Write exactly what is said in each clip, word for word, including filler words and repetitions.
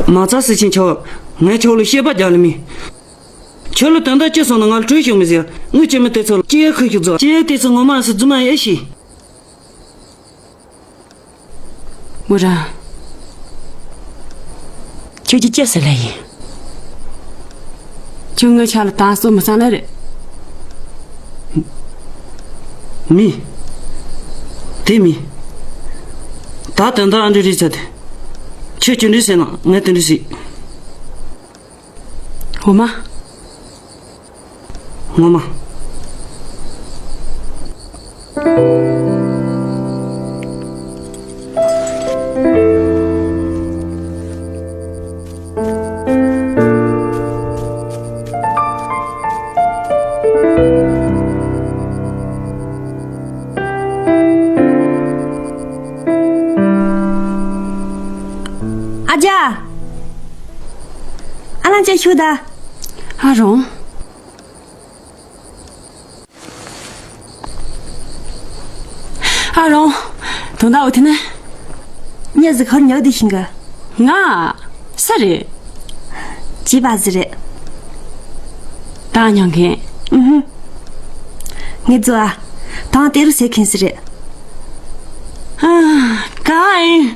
མ་རྩ་སི་ཆེན་ཆོག་ངས་ཁྱོད་ལ་བཤད་པ་རྒྱག་ལེ་མིན། ཁྱོད་ལ་དོན་དག་ཅི་སོང་ན་ང་ལ་གྲོས་ཤིག་མི་ཟེར། ངའི་སྐྱེས་མི་དེ་ཚོ་ལ་སྐྱེས་ཁུ་ཤིག་རྫོགས། སྐྱེས་དེ་ཚོ་ངོ་མ་སུ་རྫུན་མ་ཡེ་ཤི། མོ་རང་། ཁྱོད་ཀྱིས་ཅི་ཟེར་ལེ་ཡིན། ཁྱོད་ངའི་ཆ་ལ་དང་སོ་མི་ཚང་ལེ་རེད། མི། དེ་མི། ད་དོན་དག་ཨ་འདྲ་རེད་ཟེར་དེ། ཁྱོད་ཅི་འདྲ་ཟེར་ན་ངས་དེ་འདྲ་ཟེར། ངོ་མ། ངོ་མ། ཨ་ཅག་ཨ་ལང་ཅག་ཤོག་ད། ཨ་རོང་། ཨ་རོང་། དོན་དག་འོ་དེ་ནི། མྱི་ཟིག་ཧོར་ཉག་དེ་ཤིང་གི། ང་། སུ་རེད། བྱིས་པ་ཟིག་རེད། ད་ཉོ་མཁན། ཨུ་ཧུ། ངེད་ཚོ་ཨ། དང་དེ་རུ་ཟེར་མཁན་ཟིག་རེད། ཨ། ག་ཨེ།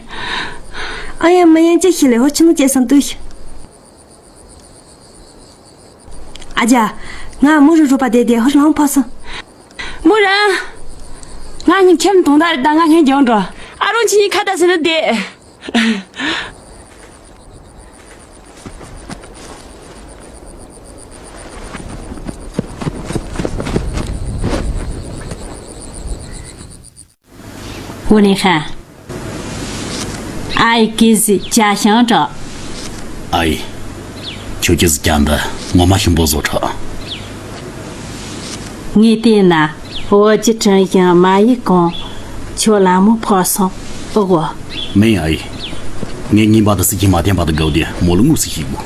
ཨ་ཡ་མི་ཡན་ཅི་ཤི་ལེ་ཧོ་ཆི་མོ་ཅེ་སང་དུ་ཤི། ཨ་ཅག་ང་མོ་རུ་རུ་པ་དེ་དེ་ཧོར་ལང་ཕ་སང་། མོ་ར། ང་གཉིས་ཁྱིམ་དུང་ད་རེད་ད། ང་ངས་འགྱོང་འགྲོ། ཨ་རོང་ཁྱེད་གཉིས་ཁ་ད་ཟེར་ན་བསྡད། ཝུ་ལིན་ཧན། ཨ་ཡི་ཀི་ཟི་ཅ་ཞང་དྲག་ཨ་ཡི། ཁྱོད་ཀྱི་ཟི་ཅ་འདི་ངོ་མ་ཞིམ་པོ་བཟོ་དྲག་ངས་བལྟས་ན་བོད་ཀྱི་དྲིན་ཞིང་མ་ཡིག་གང་ཁྱོད་ལ་མོ་ཕོག་སོང་ཨོ་གོ། མིན་ཨ་ཡི། ངས་ཉིན་པ་དུ་སི་ཁྱིམ་མ་བསྟན་པ་དུ་དགའ་བདེ་མོ་ལ་ངུ་སི་ཞིག་གོ།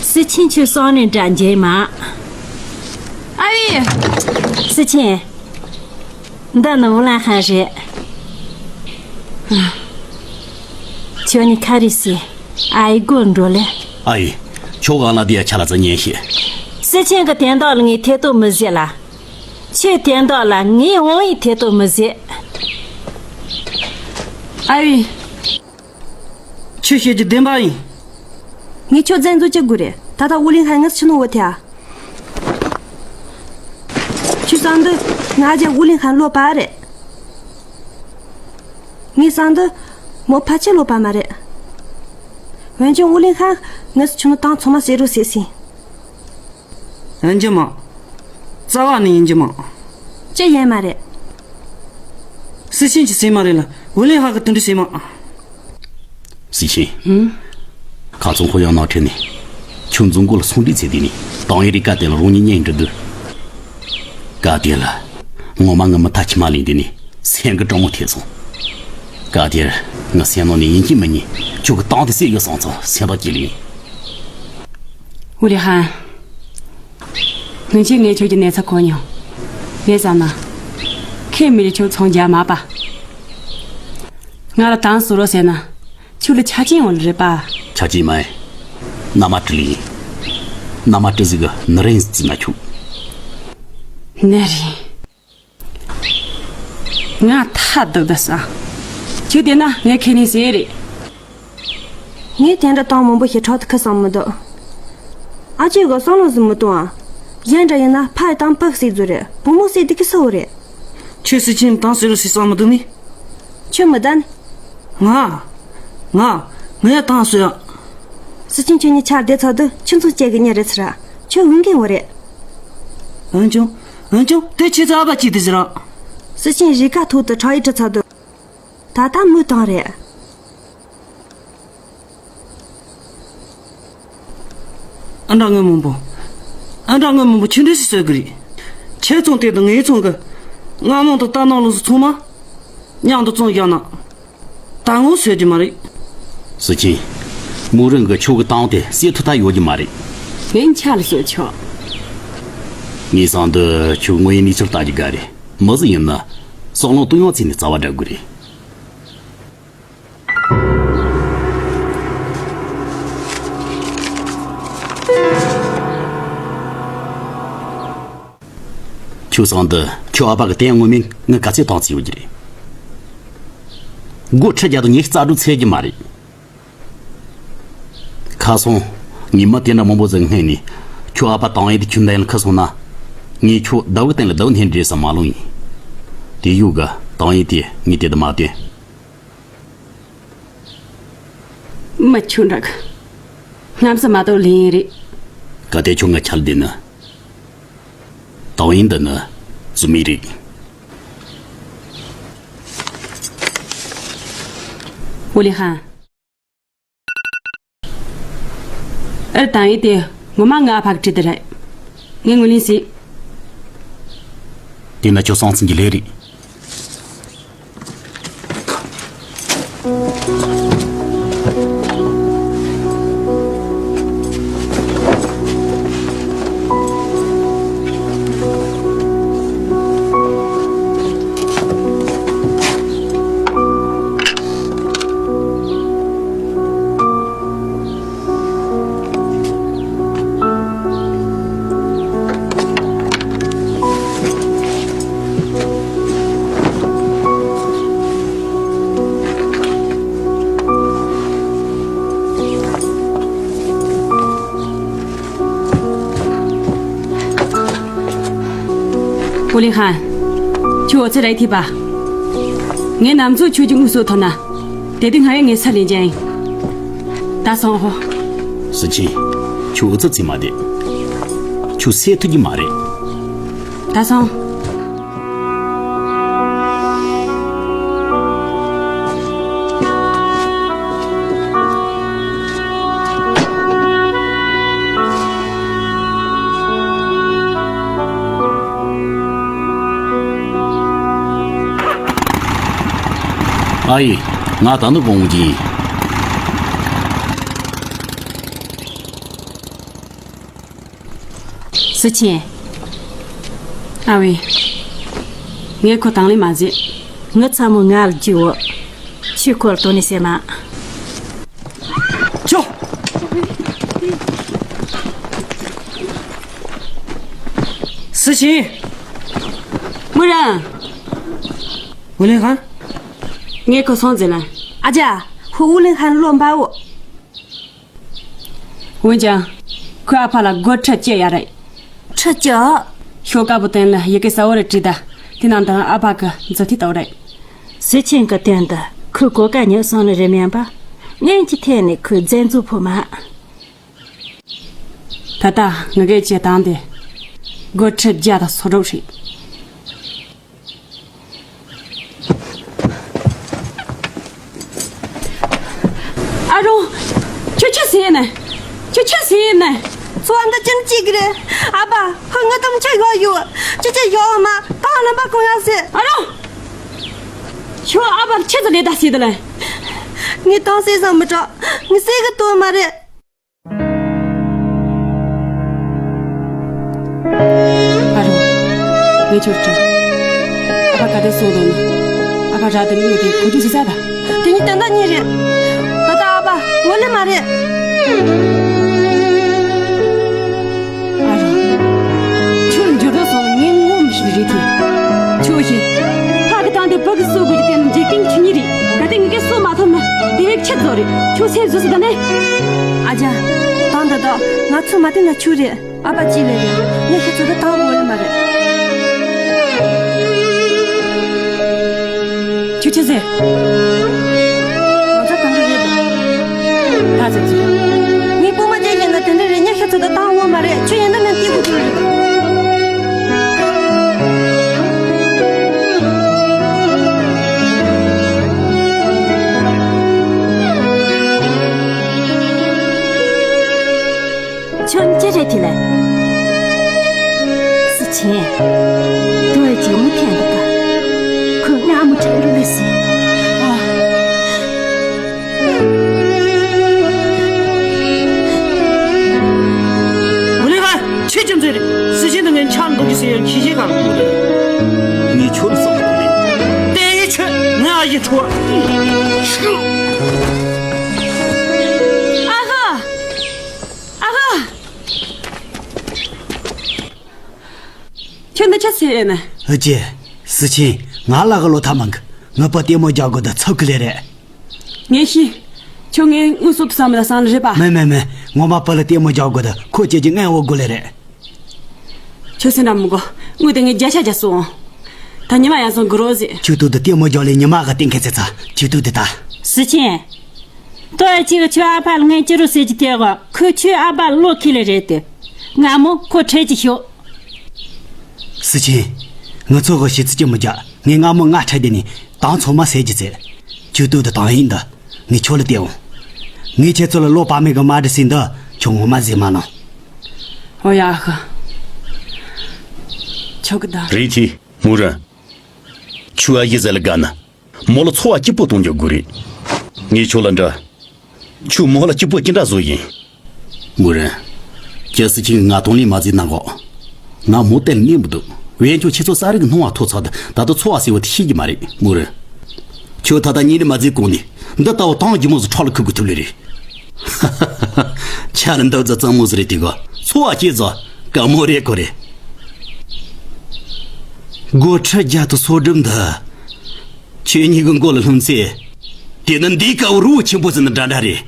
སི་ཁྱིམ་ཁྱོད་སོང་ནས་འདྲ་འཇལ་མ། ཨ་ཡི། སི་ཁྱིམ། འདི་ནི་ཝུ་ལན་ཧན་རེད། ཁྱོད་ནི་ཁ་རི་སི། ཨ་ཡི་སྒོ་འགྲོ་ལེ། ཨ་ཡི། ཁྱོད་གང་ལ་དེ་ཡ་ཆ་ལ་ཙ་ཉན་ཤེས། སི་ཆེན་གི་དན་ཏོག་ལ་ངས་ཐེ་གཏོགས་མི་བྱེད་ལ། ཁྱོད་དན་ཏོག་ལ་ངས་འོང་ཡི་ཐེ་གཏོགས་མི་བྱེད། ཨ་ཡི། ཁྱོད་བཤད་རྒྱུ་བདེན་པ་ཡིན། ངས་ཁྱོད་བཙན་འཛུལ་བྱེད་དགོས་རེད། ད་ལྟ་ཝུ་ལིང་ཧན་ངས་ཕྱི་ནང་བོ་ཐེ་ཨ། ཁྱོད་བསམ་དུས་ང་རྒྱལ་ཝུ་ལིང་ཧན་ལོ་པ་རེད། ངས་བསམ་དུས་མོ་ཕལ་ཆེར་ལོ་པ་མ་རེད། འོན་ཀྱང་ཝུ་ལིང་ཧན་ངས་ཁྱོད་ནི་ཏང་ཚང་མ་ཟེར་རོ་ཟེར་སིན། ཡིན་གྱི་མ། རྩ་བ་ནས་ཡིན་གྱི་མ། ཅི་ཡིན་མ་རེད། སི་ཤིན་གྱི་སེམས་མ་རེད་ལ་ཝུ་ལིང་ཧ་གི་དུ་འདྲི་སེམས་མ། སི་ཤིན། ཧུམ། ཁ་ཚོང་ཁོ་ཡང་ནག་ཁྲེ་ནས། ཁྱོད་འཛུམ་མགོ་ལ་སོང་འདྲི་ཚེ་དེ་ནས་དང་ཡི་རི་ཀ་དེ་ལ་རོང་ཉིད་ཉན་འདྲི་འདུག་ཀ་དེ་ལ། ངོ་མ་ངི་མི་ཐ་ཁྱི་མ་ལིན་དེ་ནས་སེམས་གི་གྲང་མོ་ཐེ་སོང་། ཀ་དེར་ངི་སེམས་ནང་ནས་ཡིན་གྱི་མི་ཉན་ཁྱོད་གི་ཏང་དེ་སེ་ཡོད་སོང་ཙང་སེམས་ཐག་གི་ལིན། ཝུ་ལིང་ཧན། སྔོན་ཆད་ངས་ཁྱོད་ཀྱི་གནས་ཚུལ་གོ་མྱོང་། ངས་བསམ་ན། ཁེ་མི་རི་ཁྱོད་ཚོང་རྒྱག་མ་པ། ང་ལ་དང་སུ་རོ་ཟེར་ན། ཁྱོད་ལ་ཆ་ཅན་འོང་ལ་རེད་པ། ཆ་ཅན་མ་ཡིན། མནའ་མ་ཀྲི་ལི་ཡིན། མནའ་མ་ཀྲི་ཟིག་གི་ནི་རེན་རྩིས་ན་ཁྱོད། ནི་རེན། ང་ཐ་དག་ད་ས། ཁྱོད་དེ་ན་ངས་ཁས་ལེན་ཟེར་རེད། ངས་དེ་འདྲ་བཏང་མང་པོ་ཞིག་ཁྲག་ཏུ་ཁུ་བསམ་མི་འདུག་ཨ་ཅེ་གི་བསམ་བློ་ཟིན་མི་གཏོང་ཨ། གཞན་འདྲ་ཡིན་ན་ཕ་ཡི་དང་ཕུག་སྲིད་རྫུ་རེད། བུ་མོ་སྲིད་དི་གི་སོ་རེད། ཁྱོད་སྲིད་ཆེན་དང་སྲིད་རུ་སྲིད་བསམ་མི་འདུག་ནི། ཁྱོད་མི་ལྡན། ང་། ང་། ངས་དང་སོ་ཡ། སྲིད་ཆེན་ཁྱོད་གཉིས་ཆར་བསྡད་ཚར་དུས་ཁྱོད་ཚོ་སྐྱེ་གི་གཉེར་རེད་ཚར། ཁྱོད་འོན་གི་འོ་རེད། འོན་ཀྱང་། འོན་ཀྱང་དེ་ཁྱེད་ཚོ་ཨ་ཕ་གཅིག་དེ་ཟེར་ར། སྲིད་ཆེན་རི་ཁ་ཐོག་ཏུ་ཁྲག་ཡིག་བྲི་ཚར་དུས། ད་ལྟ་མོའི་དང་རེད། ཨ་འདྲ་ངའི་མང་པོ། ཨ་འདྲ་ངའི་མང་པོ་ཁྱོད་འདྲ་ཞིག་བཟོས་གི་རེད། ཁྱེད་ཚོང་དེ་དང་ངའི་ཚོང་གི། རྔ་མོང་དང་རྟ་ནག་ལོ་སུ་ཚང་མ། མཉམ་དུ་བཙོང་བཞག་ན། ད་ངོ་སོས་ཀྱི་མ་རེད། སྲིད་ཆེན། མུ་རིན་གི་ཁྱོད་ཀྱི་ཏང་དེ་སེ་ཐུ་ད་ཡོད་ཀྱི་མ་རེད། ངས་ཆ་ལ་སོད་ཆོག་ངས་བསམ་དུ་ཁྱོད་དངོས་ཡིན་ནས་ཚུར་ལྟ་རྒྱུ་དགའ་རེད། མི་ཟིག་ཡིན་ན། སོག་ལོང་ཏུ་ཡང་ཚེ་ནས་རྩ་བ་འདྲ་དགོས་རེད། ཁྱོད་སང་འདི་ཁྱོད་ཨ་ཕ་གི་དེ་ངོ་མས་ངི་ག་ཚད་ཐང་ཚིག་ཡོད་ཀྱི་རེད། སྒོ་ཁྲི་རྒྱག་དུ་ངས་རྩ་སྒྲུག་ཚད་ཀྱི་མ་རེད། ཁ་སང་ངས་མི་དེ་འདྲ་མང་པོ་ཟིག་སྔོན་ནས་ཁྱོད་ཨ་ཕ་ཏང་ཡེ་དེ་ཁྱོད་འདའ་ཡན་ཁུ་སོང་ན། ངས་ཁྱོད་ཟླ་བོ་སྟེང་ལ་ཟླ་བོ་སྣེ་འདྲེས་ས་མ་ལོང་ཡིན། དེ་ཡོད་གི་ཏང་ཡེ་དེ་ངས་དེ་དུ་མ་བསྟན། མི་ཁྱོད་འདྲ་གི། སྔམ་ས་མ་གཏོགས་ལེན་ཡིན་རེད། གལ་ཏེ་ཁྱོད་ང་ཁྱལ་བསྡད་ན། ཏང་ཡེ་འདི་ནི་བཙུན་མོ་རེད། ཝུ་ལི་ཧན། ཨར་ཏང་ཡེ་དེ་ངོ་མ་ངའི་ཨ་ཕ་གི་དྲི་དེ་རེད། ངས་ངོས་ལེན་བྱེད། དེ་ན་ཁྱོད་སང་སང་གི་ལས་རེད། ཝུ་ལི་ཧན། ཁྱོད་འུ་ཚོ་རེད་ཐིས་པ། ངས་ནམ་ཚོད་ཁྱོད་ཀྱི་དངུལ་གསོག་ཐུབ་ན། དེ་དུས་ང་ཡང་ངའི་ས་ལེན་རྒྱུ་ཡིན། ད་སོང་ཧོ། སི་ཆིན། ཁྱོད་འུ་ཚོ་ཚིག་མ་བསྡད། ཁྱོད་སེ་ཐུག་གི་མ་རེད། ད་སོང་། ཨ་ཡེ། ང་ད་ནུ་གོང་གི། སི་ཆེན། ཨ་ཝེ། ངས་ཁོ་དང་ལེན་མ་བྱེད། ངི་ཚ་མོ་ང་ལ་རྒྱུ་བོ། ཆུ་ཁོལ་དོ་ནི་སེ་མ། ཅོ། སི་ཆེན། མོ་རང་། ཝུ་ལིན་ཧན། ངས་ཁོ་སོང་ཟེར་ལ། ཨ་ཅག་ཧུ་ཝུ་ལིན་ཧན་བློ་འབའ་བོ། འོན་ཀྱང་། ཁོའི་ཨ་ཕ་ལ་སྒོར་ཁྲི་བཅུ་ཡ་རེད། ཁྲི་བཅུ། ཤོག་དཀར་པོ་སྟེང་ལ་ཡི་གེ་གསལ་བོ་རེ་བྲིས་ད། དེ་ནང་དུ་ཨ་ཕ་གི་མཛུབ་ཐེལ་བཏགས་རེད། སི་ཆེན་གྱི་སྟེང་དུ་ཁོའི་གོ་སྐབས་ཉོས་སོང་ནི་རེད་མིན་པ། སྔོན་གྱི་ཐད་ནས་ཁོའི་མཛད་གཙོ་ཕོ་མ། ད་ལྟ་ང་གིས་བྱེད་སྟངས་དེ། སྒོར་ཁྲི་བརྒྱ་དང་སོ་དྲུག་རེད། ཨ་རོ། ཁྱོད་ཆི་ཟེར་ནས། ཁྱོད་ཆི་ཟེར་ནས། ཚོ་འདི་ཅི་ཅིག་རེད། ཨ་ཕ་ཧ་ང་དམ་ཆ་ཡོད་ཡོད། ཅི་ཅི་ཡོད་མ་ད་ལམ་པ་གང་ཡང་ཟེར། ཨ་རོ། ཁྱོད་ཨ་ཕ་ཆི་ཟིག་ལས་ད་ཟེར་དེ་ལས། ངས་དང་ཟེར་བསམ་མི་དྲག་ངས་ཟེར་གི་དོན་མ་རེད། ཨ་རོ། ངས་ཁྱོད་དྲིས། ཨ་ཕ་ག་དུས་སོང་དོན་ནི། ཨ་ཕ་ར་དེ་ནི་ངས་དེ་གོ་རྒྱུ་ཟིག་ཟ་ད། དེ་ནི་དོན་དག་གཉིས་རེད། ད་ལྟ་ཨ་ཕ་ངོ་ལེ་མ་རེད། ཨ་རོ། ཁྱོད་འགྱུར་ལྡོག་སོང་ངས་ངོ་མི་ཤེས་རེད་དེ། ཁྱོད་ཤེས། ཕ་གི་དང་དེ་ཕ་གི་སོ་དགོས་ཀྱི་དེ་ནི་འཇིག་རྟེན་ཆོས་ཉིད་རེད། གལ་ཏེ་ངེད་ཀྱིས་སོ་མ་ཐོབ་ན་དེ་བས་ཁྱི་རྫོགས་རེད། ཁྱོད་སེམས་བཟོད་སོ་ད་ནས། ཨ་ཅག་ད་འདི་དག་ང་ཚོ་མ་བསྟེན་ན་ཆོག་རེད། ཨ་ཕ་ཅི་ལས་རེད། ངས་ཁྱེད་ཚོ་ད་ཐང་འོ་ལེ་མ་རེད། ཁྱོད་ཆི་ཟེར། ང་ཚོ་གང་འདྲ་རེད་དམ། ད་ཟེར་གྱི། ངའི་སྤོ་མ་ཅན་ཡིན་ན་དེ་འདྲ་རེད། ངས་ཁྱེད་ཚོ་ད་ཐང་འོ་མ་རེད། ཁྱོད་ཡིན་ན་ངས་སྐྱིད་པོ་འགྱུར་རེད། ཁྱོད་ཅི་རེད་དེ་ལས། སི་ཆེན། དུ་ཨེ་ཅི་མི་ཐན་འདུག་ག་ཁོས་ང་མི་ཁྲེལ་རུ་ལས་སི། ཨ། ཝུ་ལི་ཧན། ཁྱེད་ཀྱི་མཛད་རེད། སི་ཆེན་དུ་ངས་ཆང་འདུག་གི་ཟེར་ཡང་ཁྱི་ཤེས་གང་། ངས་ཁྱོད་ལ་བསམ་བློ་བཏང་ནས། དེ་ཡི་ཆོས་ང་ཨ་ཡི་ཁྲོ་བ། ཨ་ཧ། ཨ་ཧ། ཁྱོད་འདི་ཆི་ཟེར་ཡོད་ནི། ཨ་ཅེ། སི་ཆིན། ང་ལ་གི་བློ་ཐབས་མང་གི། ངའི་བུ་ལྟད་མོ་རྒྱག་དགོས་དུ་ཚབ་གི་ལས་རེད། ངས་ཤེས། ཁྱོད་ངའི་དངུལ་སོབ་ཏུ་བསམ་ལ་བསམ་ལ་རེད་པ། མེད་མེད་མེད། ངོ་མ་བུ་ལ་ལྟད་མོ་རྒྱག་དགོས་དུ་ཁོ་ཁྱེད་ཀྱི་ངའི་འོ་དགོས་ལས་རེད། ཁྱོད་སེམས་ནང་མི་དགོས། དངུལ་དེ་ངས་བརྒྱ་ཆ་བརྒྱ་སོང་། ད་ཉི་མ་ཡར་སོང་དགོས་རོགས་ཟེར། ཁྱོད་ཏུ་དུ་ལྟད་མོ་རྒྱག་ལས་ཉི་མ་ག་གཏན་འཁེལ་ཚེ་ཚ། ཁྱོད་ཏུ་དུ་ད། སི་ཆིན། ཏོ་ཨ་ཅིག་ཁྱོད་ཨ་ཕ་ལ་ངས་ཅི་རུ་ཟེར་གྱི་དེ་གོ་ཁོས་ཁྱོད་ཨ་ཕ་ལ་བློ་ཁེལ་ལེ་རེད་དེ། ང་མོ་ཁོ་ཁྲེལ་གྱི་ཤོག་སི་ཆིན། ངི་ཚོ་གི་ཤི་ཚི་ཅི་མི་རྒྱག་ངས་ང་མོ་ང་ཁྲེལ་དེ་ནི་དང་ཚོ་མ་ཟེར་གྱི་ཚེ། ཁྱོད་ཏུ་དུ་དང་ཡིན་འདི། ངས་ཁྱོད་ལ་བལྟས་འོང་། ངས་ཁྱེད་ཚོ་ལ་བློ་བག་མེད་གི་མ་འདྲི་ཟིན་འདི་ཁྱོད་ངོ་མ་ཟིན་མ་ནོ། ཨོ་ཡ་ཨ་ཁུ། ཁྱོད་གི་ད། རེད་དེ། མུ་རན། ཆུ་ཨ་ཡི་ཟེར་ལ་དགའ་ན། མོ་ལ་འཚོ་བ་སྐྱིད་པོ་གཏོང་རྒྱུ་དགོས་རེད། ངས་ཁྱོད་ལ་འདྲི། ཁྱོད་མོ་ལ་སྐྱིད་པོ་ཅི་འདྲ་བཟོ་ཡིན། མུ་རན། ཁྱེད་སི་ཁྱིང་ང་དང་ལས་མ་བཟོས་ན་གོ་ང་མོ་བལྟས་ལ་ནི་མི་འདུག་བན་ཁྱོད་ཁྱེད་ཚོ་ས་རིག་གི་སྣང་བ་ཐོ་ཚག་ད་ད་དུ་འཚོ་བ་ཟེར་བ་དེ་ཤེས་ཀྱི་མ་རེད་མུ་རན། ཁྱོད་ད་ལྟ་ཉིན་རེ་མ་བཟོས་གོང་ནས་འདི་ལྟ་བུ་དང་རྒྱུ་མོ་ཟིག་ཁྲག་ལ་ཁུག་དགོས་ཐུབ་ལེ་རེད། ཆ་ལ་འདབ་རྫ་གཙང་མོ་ཟིག་རེད་དེ་གོ་འཚོ་བ་སྐྱིད་ཟོ་དཀའ་མོ་རེད་གོ་རེད། སྒོ་ཁྲི་བརྒྱ་དུ་སོ་སྒྲུབ་འདི། ཁྱེད་གཉིས་ཀྱི་མགོ་ལ་ལྷུང་ཚེ། དེ་ནི་འདིའི་དཀའ་བོ་རི་བོ་ཆེན་པོ་ཟིན་ན་འདྲ་འདྲ་རེད།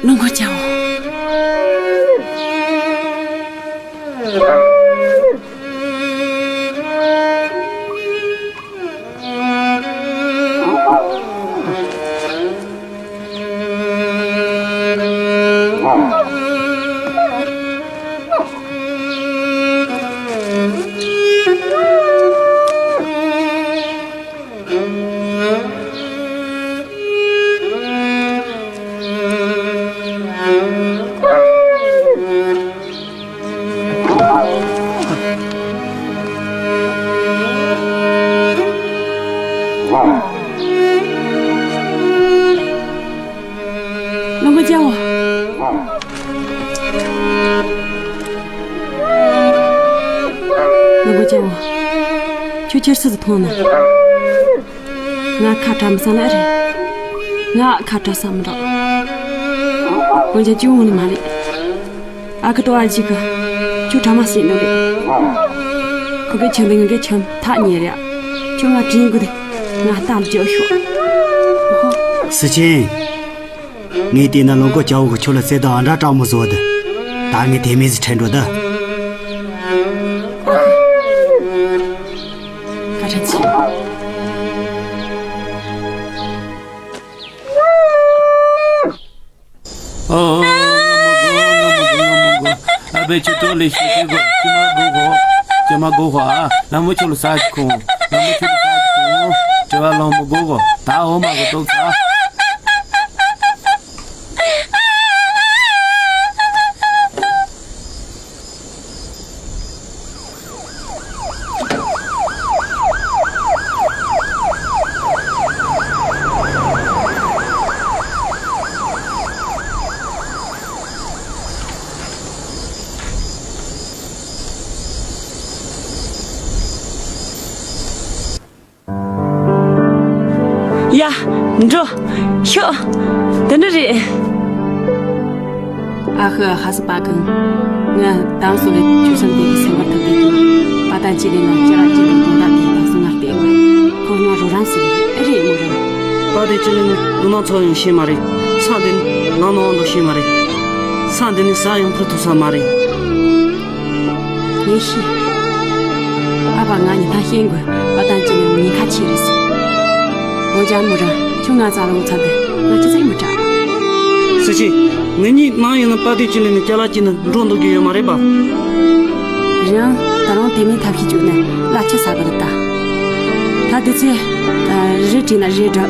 ལོངས་སྐོར་བྱའོ། ལོངས་སྐོར་བྱའོ། ལོངས་སྐོར་བྱའོ། ཁྱོད་ཁྱེར་སུ་ཟིག་མཐོང་ན། ང་ཁ་བྲལ་མི་ས་ན་རེད། ང་ཁ་བྲལ་ས་མི་འདུག་འོན་ཀྱང་ཅི་འོང་ནི་མ་རེད། ཨ་ཁུ་ཏོ་ཨ་ཅི་གི་ཁྱོད་གྲ་མ་ཟིན་ནོ་རེད། ཁོ་གི་ཁྱིམ་དེ་ངེད་གི་ཁྱིམ་ཐག་ཉེ་རེད། ཁྱོད་ང་དྲིན་དགོས་དེ་ང་ལྟ་ལ་འཇོག་ཤོག་སི་ཆེན། ངས་བལྟས་ན་ལོངས་སྐོར་བྱའོ་གི་ཁྱོད་ལ་བརྩེ་དུང་ཨ་འདྲ་དྲག་མོ་བཟོ་བ་དེ། ད་ངས་དེ་མོ་ཟིག་ཁྲིད་འགྲོ་ད། བཀའ་དྲིན་ཆེ། ཨོ། ཨ་བས་ཁྱོད་ཏོ་ལེ་ཤི་ཤི་གོ་ཅི་མ་གོ་གོ་ཅི་མ་གོ་གོ་ཨ། ལ་མོ་ཁྱོད་ལ་ས་ཅི་ཁོང་། ལ་མོ་ཁྱོད་ལ་ས་ཅི་ཁོང་། དྲི་བ་ལོང་མོ་གོ་གོ་ད་འོ་མ་གོ་ཏོག་ཚ། ཡ། འགྲོ། ཤོག་དེ་འདྲ་རེད། ཨ་ཧུ་ཧ་སི་པ་གང་། ང་དང་སུ་ལས་ཆུ་སམ་དེ་གི་སེམས་པར་ཐུག་དེ་གི་པ་དང་ཅི་ལས་ང་ཅི་ར་ཅི་ལས་དོན་དག་དེ་དང་སུ་ང་བལྟས་ངོ་ཁོ་ང་རོ་རང་སུ་རེད་ཨེ་རེད་མོ་རེད། པ་དེ་ཅི་ལས་ནི་ལུ་ནང་ཚོ་ཡང་ཤེས་མ་རེད། ས་འདི་ནི་ནང་ནང་འགྲོ་ཤེས་མ་རེད། ས་འདི་ནི་ས་ཡང་ཕུ་ཐུག་ས་མ་རེད། ངས་ཤེས། ཨ་ཕ་ང་ཉི་ཐང་ཤེས་དགོས་པ་དང་ཅི་ནས་ཉེན་ཁ་ཆེ་རེད་ཟེར། འོ་ཅག་མོ་ར་ཁྱོད་ང་ཚ་ལ་འུ་ཚ་དེ་ང་ཅི་ཚེ་མི་དྲག་སི་ཆི། ངེད་གཉིས་ནང་ཡིན་ན་པ་དེ་ཅི་ལས་ནི་ཅ་ལག་ཅི་ནི་འགྲོ་འདུག་གི་ཡོད་མ་རེད་པ། རང་ད་རུང་དེ་མིན་ཐབས་ཤེས་བྱུང་ནས་གླ་ཆ་ཟ་གི་འདུག་ད། ད་དེ་ཚེ་རི་བྲིས་ན་རི་འགྲོ།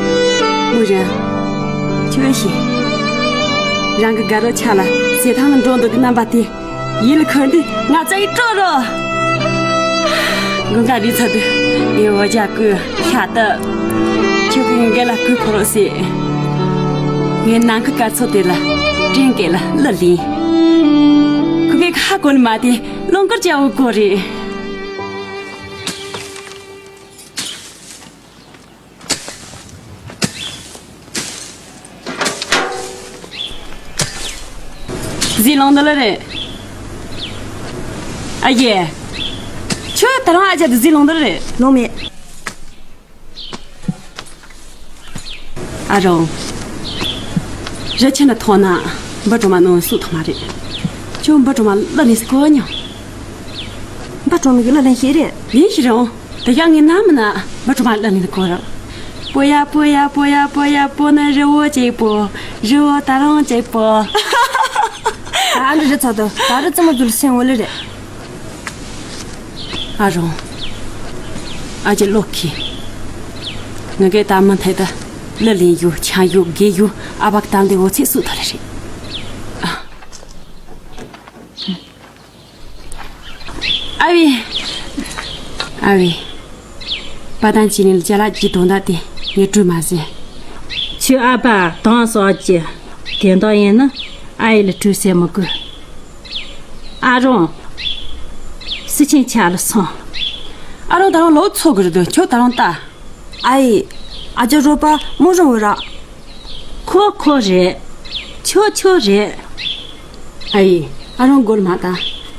མོ་ར། ཁྱོད་ཤེས། རང་གི་དགའ་རོགས་ཆ་ལ་ཟེ་ཐང་ལ་འགྲོ་འདུག་གི་རྣམ་པ་དེ། ཡིད་ལ་འཁོར་འདི་ང་ཚ་ཡི་སྤྲོ་རོ། དགུན་ཁ་རི་ཚ་དུ་ངའི་འོ་ཇ་ཀུ་ཤ་སྟག་ཁྱོད་ཀྱི་ངའི་སྐད་ལ་ཀུ་ཁོ་རོ་སེ། ངའི་ནང་གི་སྐར་ཚོགས་དེ་ལ་སྤྲིན་སྐད་ལ་གླུ་ལེན། ཁུ་བའི་ཁ་གོན་མ་དེ་ལོངས་སྐོར་བྱ་འུ་གོ་རེད། ཟས་ལོངས་འདི་ལ་རེད། ཨ་ཡེ། ཁྱོད་ད་རང་ཨ་ཅག་དེ་ཟས་ལོངས་འདི་ལ་རེད། ལོངས་མེད། ཨ་རོང་། རི་ཆེན་ན་ཐོག་ན་འབུ་གྲོག་མ་ནང་སུ་ཐོག་མ་རེད། ཁྱོད་འབུ་གྲོག་མ་ལ་ནི་སྐོ་ཉོ། འབུ་གྲོག་མ་གི་ལ་ལན་ཤེས་རེད། ཡིན་ཤི་རོང་། དེ་ཡང་ངས་ནམ་ན་འབུ་གྲོག་མ་ལ་ནི་སྐོ་ར། པོ་ཡ་པོ་ཡ་པོ་ཡ་པོ་ཡ་པོ་ན་རི་བོ་གཅིག་པོ། རི་བོ་ད་རང་གཅིག་པོ། ཨ་འདྲ་རི་ཚ་དོ་ད་རི་ཙི་མ་ཚུལ་སེང་འོ་ལེ་རེད། ཨ་རོང་། ཨ་ཅེ་ལོ་ཁི། ང་གའི་ད་མ་ཐེ་ད། ལི་ལིན་ཡུ་ཆང་ཡུ་གེ་ཡུ་ཨ་བག་ཏང་དེ་འོ་ཚེ་སུ་ཐོ་རེ་རེད། ཨ་བི། ཨ་བི། པ་དང་ཅི་ནི་ལ་ཅ་ལག་ཅི་དོན་དག་དེ་ངས་སྤྲོད་མ་ཟེར། ཁྱོད་ཨ་ཕ་དང་སོགས་ཀྱི་དེ་འདྲ་ཡིན་ན་ཨ་ཡི་ལ་སྤྲོད་ཟེར་མི་དགོས། ཨ་རོང་། སི་ཆེན་ཆ་ལ་སོང་། ཨ་རོང་ད་རུང་ལོ་ཚོ་གི་རེད་དོ་ཁྱོད་ད་རུང་ལྟ། ཨ་ཡི། ཨ་ཅག་རོ་པ་མོ་རང་འོ་ར། ཁོ་ཁོ་རེད། ཁྱོ་ཁྱོ་རེད། ཨ་ཡི། ཨ་རོང་སྒོར་མ་ད།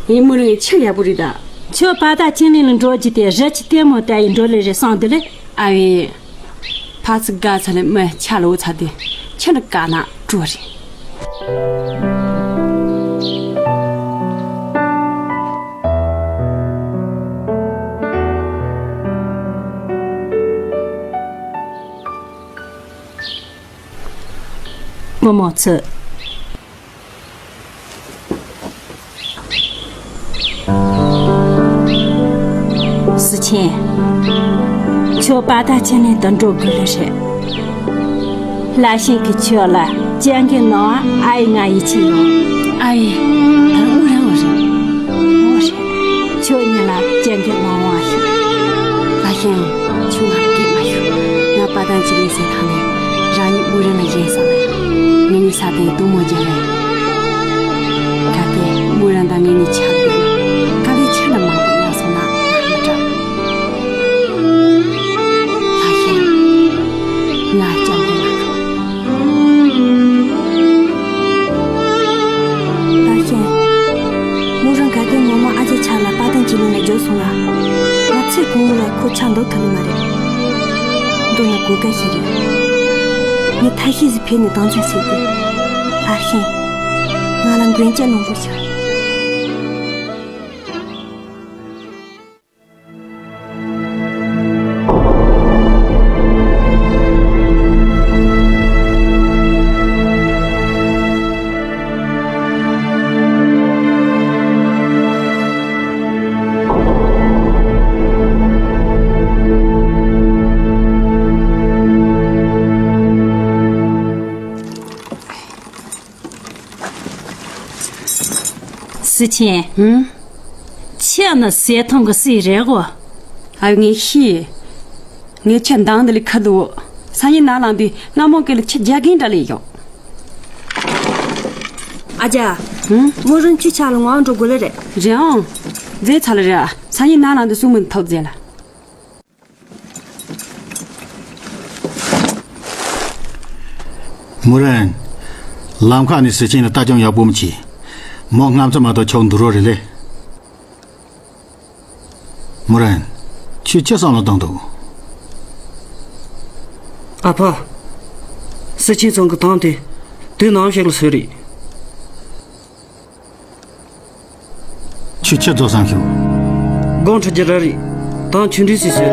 ངའི་མོ་རང་ངའི་ཆེ་ཡག་པོ་རེད་ད། ཁྱོད་པ་ད་ཅིང་ལིན་ལ་འགྲོ་རྒྱུ་དེ་རི་ཆུ་ལྟད་མོ་ལྟ་ཡི་འགྲོ་ལེ་རེད་སོང་དེ་ལེ། ཨ་ཡི། ཕ་ཚི་དགའ་ཚ་ལེ་མི་ཆ་ལོ་ཚ་དེ་ཁྱི་ནི་དཀའ་ན་སྤྲོ་རེད། མི་མང་ཚོ། སི་ཆེན། ཁྱོད་པ་ད་ཅི་ནས་དུ་འགྲོ་དགོས་ལེ་རེད། ལྷ་ཤིང་གི་ཆོས་ལ་སྤྱང་ཀི་ནང་ཨ་ཡི་ང་ཡི་ཆི་ཡོང་། ཨ་ཡི། ད་འུ་རང་བ་རེད། འོ་རེད། ཁྱོད་ཉིད་ལ་སྤྱང་ཀི་ནང་བ་ཞིག་ལྷ་ཤིང་། ཁྱོད་ང་སྐད་མ་ཞུ། ང་པ་དང་ཅི་ལས་ཟེར་ཐང་ནས་རང་ཉིད་འུ་རང་ལ་ཡིན་སོང་ནས་ངེད་གཉིས་ས་དེ་དུ་མོ་རྒྱ་རེད། གལ་ཏེ་འུ་རང་དང་ངེད་གཉིས་ཆགས་དགོས་ན་དཀའ་ལས་ཆེ་ན་མང་པོ་ཡོང་སོང་ན་ང་མི་སྐྲག་ལྷ་ཤིང་། ང་སྐྱབས་མགོན་ལགས། ལྷ་ཤིང་། མོ་རང་ག་གེ་ངོ་མ་ཨ་ཅེ་ཆ་ལ་པ་དང་ཅི་ལུ་ནས་འཇོག་སོང་ལ། ང་ཚེ་གང་བོ་ལ་ཁོ་ཆ་འདོགས་ཐུབ་ནི་མ་རེད། འདུག་ན་གོ་སྐབས་ཤིག་རེད། ངས་ཐབས་ཤེས་ཟིག་ཕེ་ནས་དང་ཆ་ཟིག་དེ། ལྷ་ཤིང་། ང་ལ་མགོན་སྐྱབས་གནང་རོགས་ཞུ། སི་ཆེན། ཧུམ། ཁྱེད་ནི་ཟས་ཐང་གི་སྲས་རེད་གོ། ཨ་ངས་ཤེས། ངས་ཁྱེད་འདང་འདི་ལས་ཁ་དུ། སང་ཉིན་ནང་ལངས་དུས་སྔ་མོ་སྐད་ལ་ཁྱེད་རྒྱ་རྒན་འདྲ་ལས་ཡོང་། ཨ་ཅག་ཧུམ། མོ་རང་ཁྱོད་ཆ་ལ་ངོ་འགྲོ་དགོས་ལེ་རེད། རེད་ཨང་། མཛེས་ཚ་ལ་རེད། སང་ཉིན་ནང་ལངས་དུས་སྲུང་མི་ཐོབ་མཛེས་ལ། མུ་རན། ལམ་ཁ་ནས་སི་ཆེན་ལ་ལྟ་སྐྱོང་ཡག་པོ་མི་བྱེད། མོ་སྔ་ཚོད་མ་གཏོགས་ཆོག་འདུག་རོགས་རེད་ལེ། མུ་རན། ཁྱོད་ཅི་བསམ་བློ་བཏང་འདུག་ཨ་ཕ། སི་ཆེན་ཚང་གི་ཐང་དེ་དུས་ནམ་ཞིག་ལ་སོས་རེད། ཁྱོད་ཆི་རྫོགས་སམ་ཞུ། སྒོང་ཁྲི་རྒྱ་ར་རི། དང་ཆུ་འདྲི་སི་སི།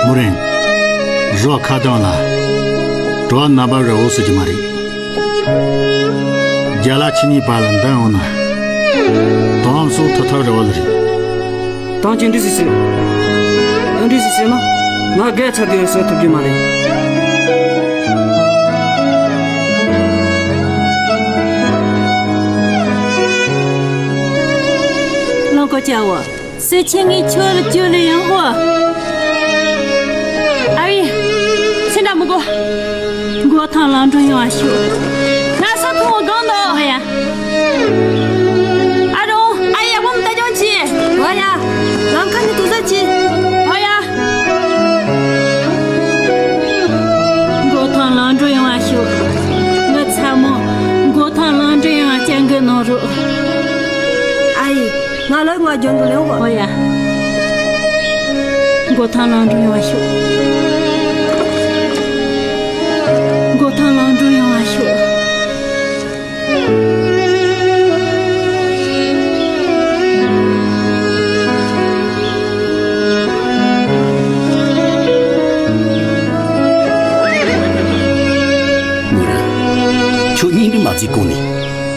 མུ་རན། རོ་ཁ་དང་ལ། གྲོ་བ་རྣམ་པ་རི་བོ་སི་ཅི་མ་རེད། རྒྱ་ལ་ཆི་གཉིས་བར་ལ་འདི་འོང་ན། དོང་སོ་ཐ་ཐ་རི་བོ་ལ་རེད། དང་ཆུ་འདྲི་སི་སི། ཨ་འདྲི་སི་སི་ན། ང་རྒྱལ་ཚ་དེ་སོ་ཐུབ་ཀྱི་མ་རེད། ལོ་ཀོ་ཅའོ། སེ་ཆེན་ངའི་ཆོས་ལ་བཅོལ་ལེ་ཡང་ཧོ། ཨ་བི། སེ་འདྲ་མི་གོ། མགོ་ཐང་ལང་འགྲོ་ཡོང་ཨ་ཤོག་ང་ས་ཐོང་གང་དོ། ཨ་ཡ། ཨ་རོ། ཨ་ཡ་བུམ་ད་ཅོང་ཅི། ཨ་ཡ། ལང་ཁ་ནི་དུ་ས་ཅི། ཨ་ཡ། མགོ་ཐང་ལང་འགྲོ་ཡོང་ཨ་ཤོག་ང་ཚ་མོ། མགོ་ཐང་ལང་འགྲོ་ཡོང་ཨ། གནང་རོགས། ཨ་ཡེ། ང་ལོ་ང་རྒྱུན་དུ་ལེན་འོ། ཨོ་ཡ། མགོ་ཐང་ལང་འགྲོ་ཡོང་བ་ཤོག་མགོ་ཐང་ལང་འགྲོ་ཡོང་བ་ཤོག་མོ་རང་། ཁྱོད་གཉིས་འདྲི་མ་བརྩིས་གོང་ནས།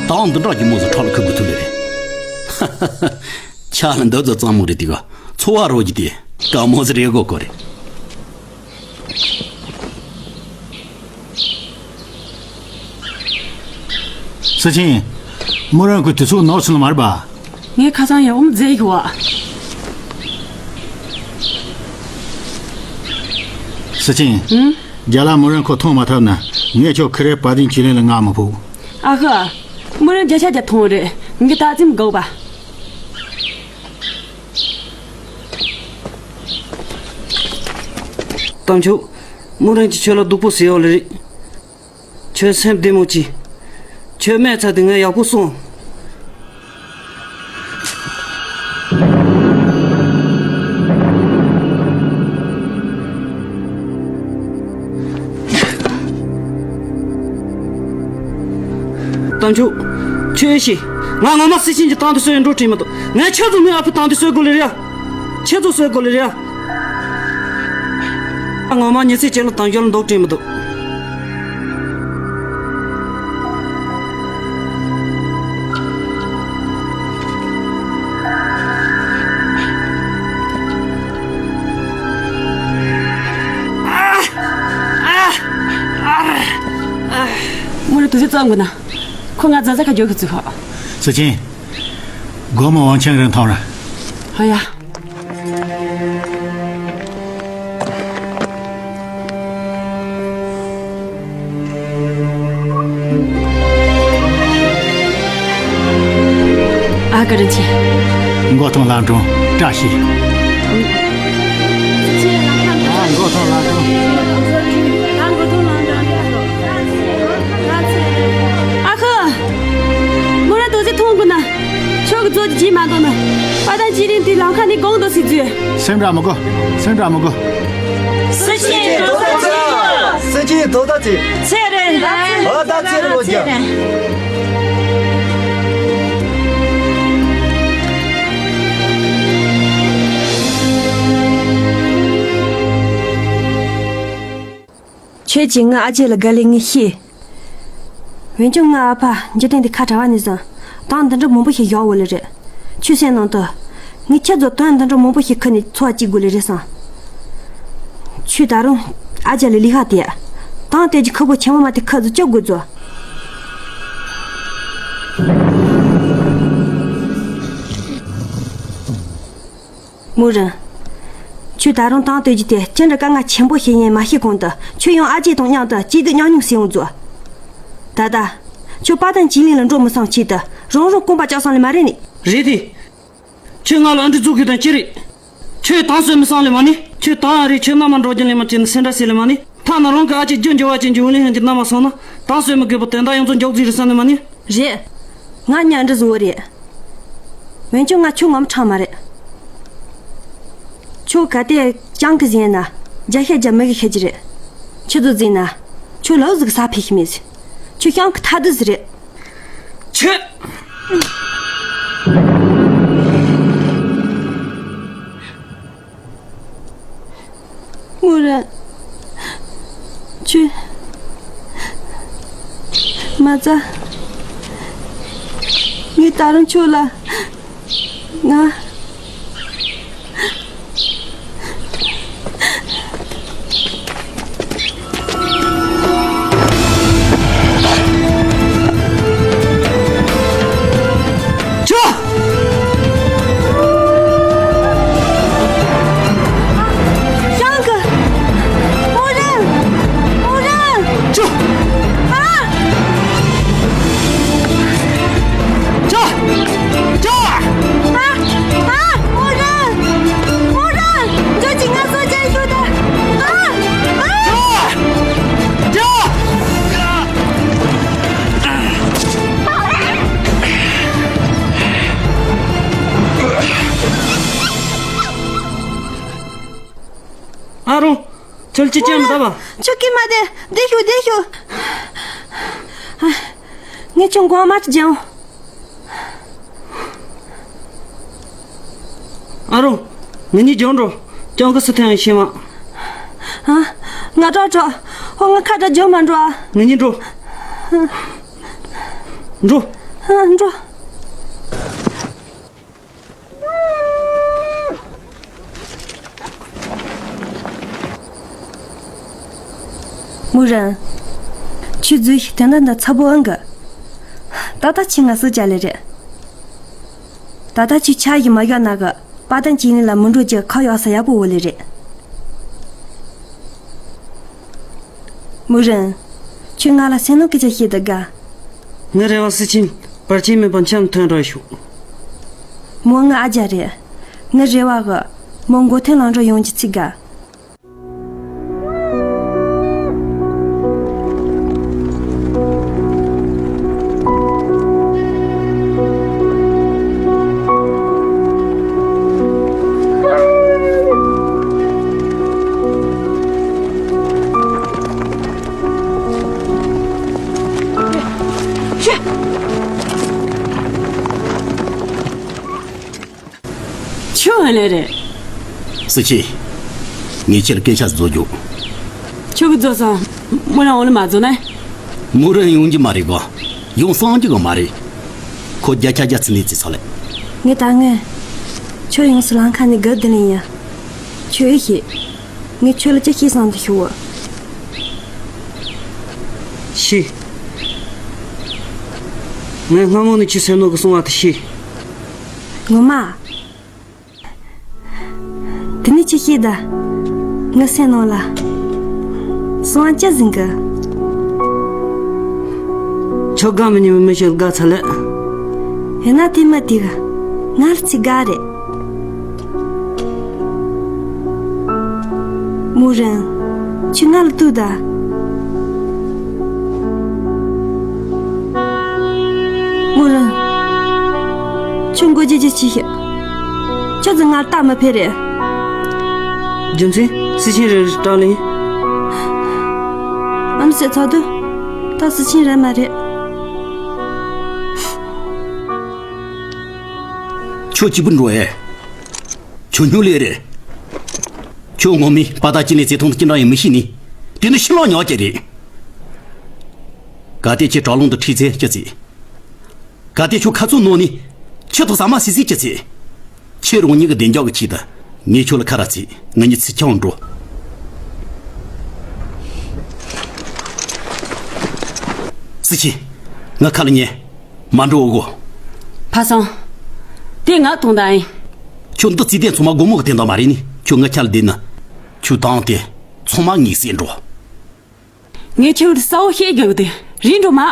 ད་འདི་འདྲ་གི་མོ་ཟིག་ཁྲག་ལ་ཁུག་གི་ཐུབ་ལེ་རེད། ཆ་ལ་འདི་ཚོ་གཙང་མོ་རེད་དེ་ག་འཚོ་བ་རོལ་རྒྱུ་དེ་དཀའ་མོ་ཟིག་རེད་གོ་གོ་རེད། སི་ཆིན། མོ་རང་གི་དུས་ཚོད་ནོར་སོང་ནི་མ་རེད་པ། ངས་ཁ་སང་ཡང་ཨུམ་རྫས་ཡིག་བ། སི་ཆིན། ཨུམ། རྒྱ་ལ་མོ་རང་ཁོ་མཐོང་མ་ཐུབ་ན། ངས་ཁྱོད་ཁི་རེ་པ་དིན་ཅི་ལིན་ལ་ང་མི་ཕུག་ཨ་ཧ། མོ་རང་བརྒྱ་ཆ་བརྒྱ་མཐོང་རེད། ངས་ད་ཙིམ་དགོས་པ། ཏམ་ཆོ། མོ་རང་གིས་ཁྱོད་ལ་སྡུག་པོ་བཟོས་ཡོད་ལེ་རེད། ཁྱོད་སེམས་བདེ་མོ་གྱིས། ཁྱོད་རྨས་ཚར་དུས་ངས་ཡག་པོ་སོང་། ཏམ་ཆོ། ཁྱོད་ཤེས། ང་ངོ་མ་སི་ཆིན་གྱི་དང་དུ་གསོད་འགྲོ་དྲན་མི་འདུག་ངས་ཁྱོད་ཚོ་མི་ཨ་ཕི་དང་དུ་གསོད་དགོས་ལེ་རེད་ཡ། ཁྱེད་ཚོ་གསོད་དགོས་ལེ་རེད་ཡ། ངོ་མ་ཉི་ཚེ་ཅན་ལ་དང་ཞོར་ལ་འདུག་དྲན་མི་འདུག་མོ་རེ་དུ་ཚེ་གཙང་དགོས་ན། ཁོ་ང་ཛ་ཛ་ཁ་རྒྱོག་གི་ཚུལ་ཧ། སི་ཆིན། སྒོར་མོ་ཝང་ཆང་རིན་ཐོངས་ར། ཧ་ཡ། ཨ་ཀ་རིན་ཆེ། མགོ་ཐང་ལ་འགྲོ་བཀྲ་ཤིས། ཨ་མགོ་ཐང་ལ་འགྲོ། ཨ་ཁུ། མོ་ར་དོ་ཚིགས་མཐོང་དགོས་ན། ཁྱོད་ཀྱི་རྫོགས་ཀྱི་རྗེས་མ་འདོན་ན། པ་དང་ཅི་རིང་དེ་ལམ་ཁ་ནས་དགོངས་དོ་སྲིད་རྫུས། སེམས་ར་མི་དགོ། སེམས་ར་མི་དགོ། སེམས་ཅན་གྲོགས་པོ་ཚོ། སེམས་ཅན་དོ་ད་ཚེ། ཚེ་རེད། ཨ་ད་ཚེ་རེད་ལོ་རྒྱ། ཁྱོད་ཀྱིས་ང་ཨ་ཅེ་ལ་དགའ་ལེ་ངས་ཤེས། འོན་ཀྱང་ང་ཨ་ཕ་འཇིག་རྟེན་འདི་ཁ་བྲལ་བ་ནས་བཟུང་དང་འདི་འདྲ་མང་པོ་ཞིག་བཞག་ཡོད་ལེ་རེད། ཆུ་སྲིན་ནང་དུ། ངས་ཁྱེད་ཚོ་དོན་འདི་འདྲ་མང་པོ་ཞིག་ཁུར་ནས་འཚོ་བ་སྐྱེལ་དགོས་ལེ་རེད་བསམ། ཁྱོད་ད་རུང་ཨ་ཅེ་ལ་ལས་ཀ་དེ། དང་དེ་གྱི་ཁུར་པོ་ཆེན་མོ་མ་དེ་ཁུར་ཚོ་སྐྱོབ་དགོས་ཚོ། མོ་རང་། ཁྱོད་ད་རུང་དང་དོད་ཀྱི་དེ་ཅི་འདྲ་དཀའ་ངལ་ཆེན་པོ་ཞིག་ཡིན་མ་ཤེས་གོང་དུ་ཁྱོད་ཡང་ཨ་ཅེ་དང་མཉམ་དུ་སྐྱིད་སྡུག་མཉམ་མྱོང་བྱེད་འོང་ཚོ། ད་ལྟ། ཁྱོད་པ་དང་ཅི་ལིན་ལ་འགྲོ་མི་སོང་ཆེད་དུ་རང་རང་རྐང་པ་བཅག་སོང་ལེ་མ་རེད་ནི། རེད་དེ། ཁྱོད་ང་ལ་ཨ་འདྲ་བཟོ་དགོས་དོན་ཅི་རེད། ཁྱོད་དང་བསོད་མི་སང་ལེ་མ་ནི། ཁྱོད་དང་ཨ་རེ་ཁྱོད་མནའ་མ་འགྲོ་རྒྱུ་ལེ་མ་ཅི་ནི་སེ་འདྲ་སེ་ལེ་མ་ནི། ཐ་ན་རང་གི་ཨ་ཅེ་རྒྱུ་འགྱུར་བ་ཅན་གྱི་འུ་ལེ་ཧན་གྱི་མནའ་མ་སོང་ན་དང་བསོད་མི་དགོས་པ་དོན་དག་ཡོངས་རྫོགས་མགྱོགས་རྫིག་རེད་བསམ་ནི་མ་ནི། རེད། ང་གཉའ་འདྲི་བཟོ་བོ་རེད། འོན་ཀྱང་ང་ཁྱོད་ངོ་མ་ཁྲང་མ་རེད། ཁྱོད་ག་དེ་ཅང་གི་ཟིན་ན་རྒྱ་ཤ་རྒྱ་མི་གི་ཤ་གི་རེད། ཁྱོད་ཚོ་ཟིན་ན་ཁྱོད་ལོ་ཟིག་ས་ཕེ་ཤི་མེད། ཁྱོད་ཤང་གི་ཐ་དུ་ཟི་རེད། ཁྱོད། མོ་ར། ཁྱོད། མ་ཙ། ངས་ད་རུང་ཁྱོད་ལ། ང་། ཁྱོད། ཞང་གི། ཨོ་རན། ཨོ་རན། ཁྱོད། ཨ། ཁྱོད། ཁྱོད། ཨ། ཁྱོད་ཅི་ཅང་མི་ལྟ་བ། ཁྱོད་ཀྱིས་མ་བདེ་བདེ་ཤོག་བདེ་ཤོག་ངས་ཁྱོད་མགོ་མ་ཅི་ཅང་། ཨ་རོ། ང་གཉིས་རྒྱང་འགྲོ། ཅང་གི་སུ་ཐན་ཡང་ཤེས་མ། ཨ། ང་གྲོགས་གྲོགས། ཧོ་ང་ཁ་བྲལ་རྒྱང་མ་འགྲོ་ཨ། ང་གཉིས་འགྲོ། འགྲོ། ཨ་འགྲོ། མུ་རན། ཁྱོད་ཟིག་དེ་འདྲ་འདྲ་ཚ་པོ་ཨང་གི། ད་ལྟ་ཁྱོད་ང་སུ་བྱ་ལེ་རེད། ད་ལྟ་ཁྱོད་ཆ་ཡི་མ་ཡོད་ན་གི་པ་ཏན་ཅི་ནི་ལ་མི་འགྲོ་རྒྱུ་ཁ་ཡོད་ས་ཡག་པོ་འོ་ལེ་རེད། མུ་རན། ཁྱོད་ང་ལ་སེམས་ནང་སྐད་ཆ་བཤད་ད་དགའ། ངའི་རེ་བ་སུ་ཆེན་བར་ཆད་མེད་པར་འཆམ་མཐུན་འགྲོ་ཤོག་མོ་ང་ཨ་ཅག་རེད། ངའི་རེ་བ་གི། མོ་མགོ་ཐོན་ལང་འགྲོ་ཡོང་གི་ཚིག་དགའ། ཁྱོད་ཨེ་ལེ་རེད། སི་ཆི། ངས་ཁྱེད་ལ་སྐད་ཆ་བཟོ་རྒྱུ། ཁྱོད་ཀྱིས་བཟོ་སོང་། མོ་རང་འོང་ལ་མ་བཟོ་ན། མོ་རང་ཡོང་རྒྱུ་མ་རེད་གོ། ཡོང་སང་རྒྱུ་གོ་མ་རེད། ཁོ་བརྒྱ་ཆ་བརྒྱ་ཚིག་ནས་བརྩིས་ཚར་ལེ། ངས་ད་ངས། ཁྱོད་ཡོང་སི་ལང་ཁ་ནས་དགའ་བདེ་ལེ་ཡིན། ཁྱོད་ཨེ་ཤེས། ངས་ཁྱོད་ལ་ཅི་བཤད་སང་དུ་ཤོག་ཤེས། ངས་སྔ་མོ་ནས་ཁྱོད་སེམས་ནང་གི་གསུང་བ་དེ་ཤེས། ངོ་མ། དེ་ནས་ཅི་བཤད་ད། ངའི་སེམས་ནང་ལ། གསང་བ་ཅི་ཟིན་གི། ཁྱོད་དགའ་མི་ཉན་མི་ཞིག་དགའ་ཚར་ལེ། ཡིན་ན་དེ་མི་དེ་གི། ང་ལ་ཚིག་དགའ་རེད། མུ་རན། ཁྱོད་ང་ལ་ལྟོས་ད། མུ་རན། ཁྱོད་མགོ་ཇེ་ཇེ་ཆེ་ཤི། ཁྱོད་ཚོ་ང་ལ་ལྟ་མི་ཕེ་རེད། རྒྱུ་མཚན་སི་ཆིན་རེད་སྐྲག་ལེ། ཨམ་སེ་ཚ་དུ། ད་སི་ཆིན་རེད་མ་རེད། ཁྱོད་གཅིག་པུ་འགྲོ་ཨེ། ཁྱོད་སྨྱོ་ལེ་རེད། ཁྱོད་ངོ་མས་པ་ད་ཅི་ནས་བརྩི་མཐོང་དུ་ཅི་འདྲ་ཡང་མི་ཤེས་ནི། དེ་ནི་ཕྱི་ལོགས་ཉོག་ཅེ་རེད། གལ་ཏེ་ཁྱེད་དྲག་རླུང་དུ་ཁྲིད་ཚེ་ཅི་ཚེ། གལ་ཏེ་ཁྱོད་ཁ་ཚུར་ནོར་ནས་ཁྱི་ཐོག་ཟ་མ་ཟིག་ཟིག་ཅི་ཚེ། ཁྱེད་རང་ཉིད་ཀྱི་བདེ་འཇགས་ཀྱི་ཆེད་དུ་ངས་ཁྱོད་ལ་ཁ་ར་ཚིག་ང་གཉིས་ཚུར་ཁྱང་འགྲོ། སི་ཆི། ང་ཁ་ལ་ཉན། མ་འགྲོ་འོ་གོ། ཕ་སང་། དེ་ང་གཏོང་ད་ཡིན། ཁྱོད་འདི་རྩིས་ལྡན་ཚང་མ་སྒོར་མོ་གི་དེ་འདྲ་མ་རེད་ནི། ཁྱོད་ང་ཁྱ་ལ་བསྡད་ན། ཁྱོད་དང་དེ་ཚང་མ་ངས་བསད་འགྲོ། ངས་ཁྱོད་ལ་གསལ་བོ་བཤད་དགོས་དེ་རིག་འགྲོ་མ།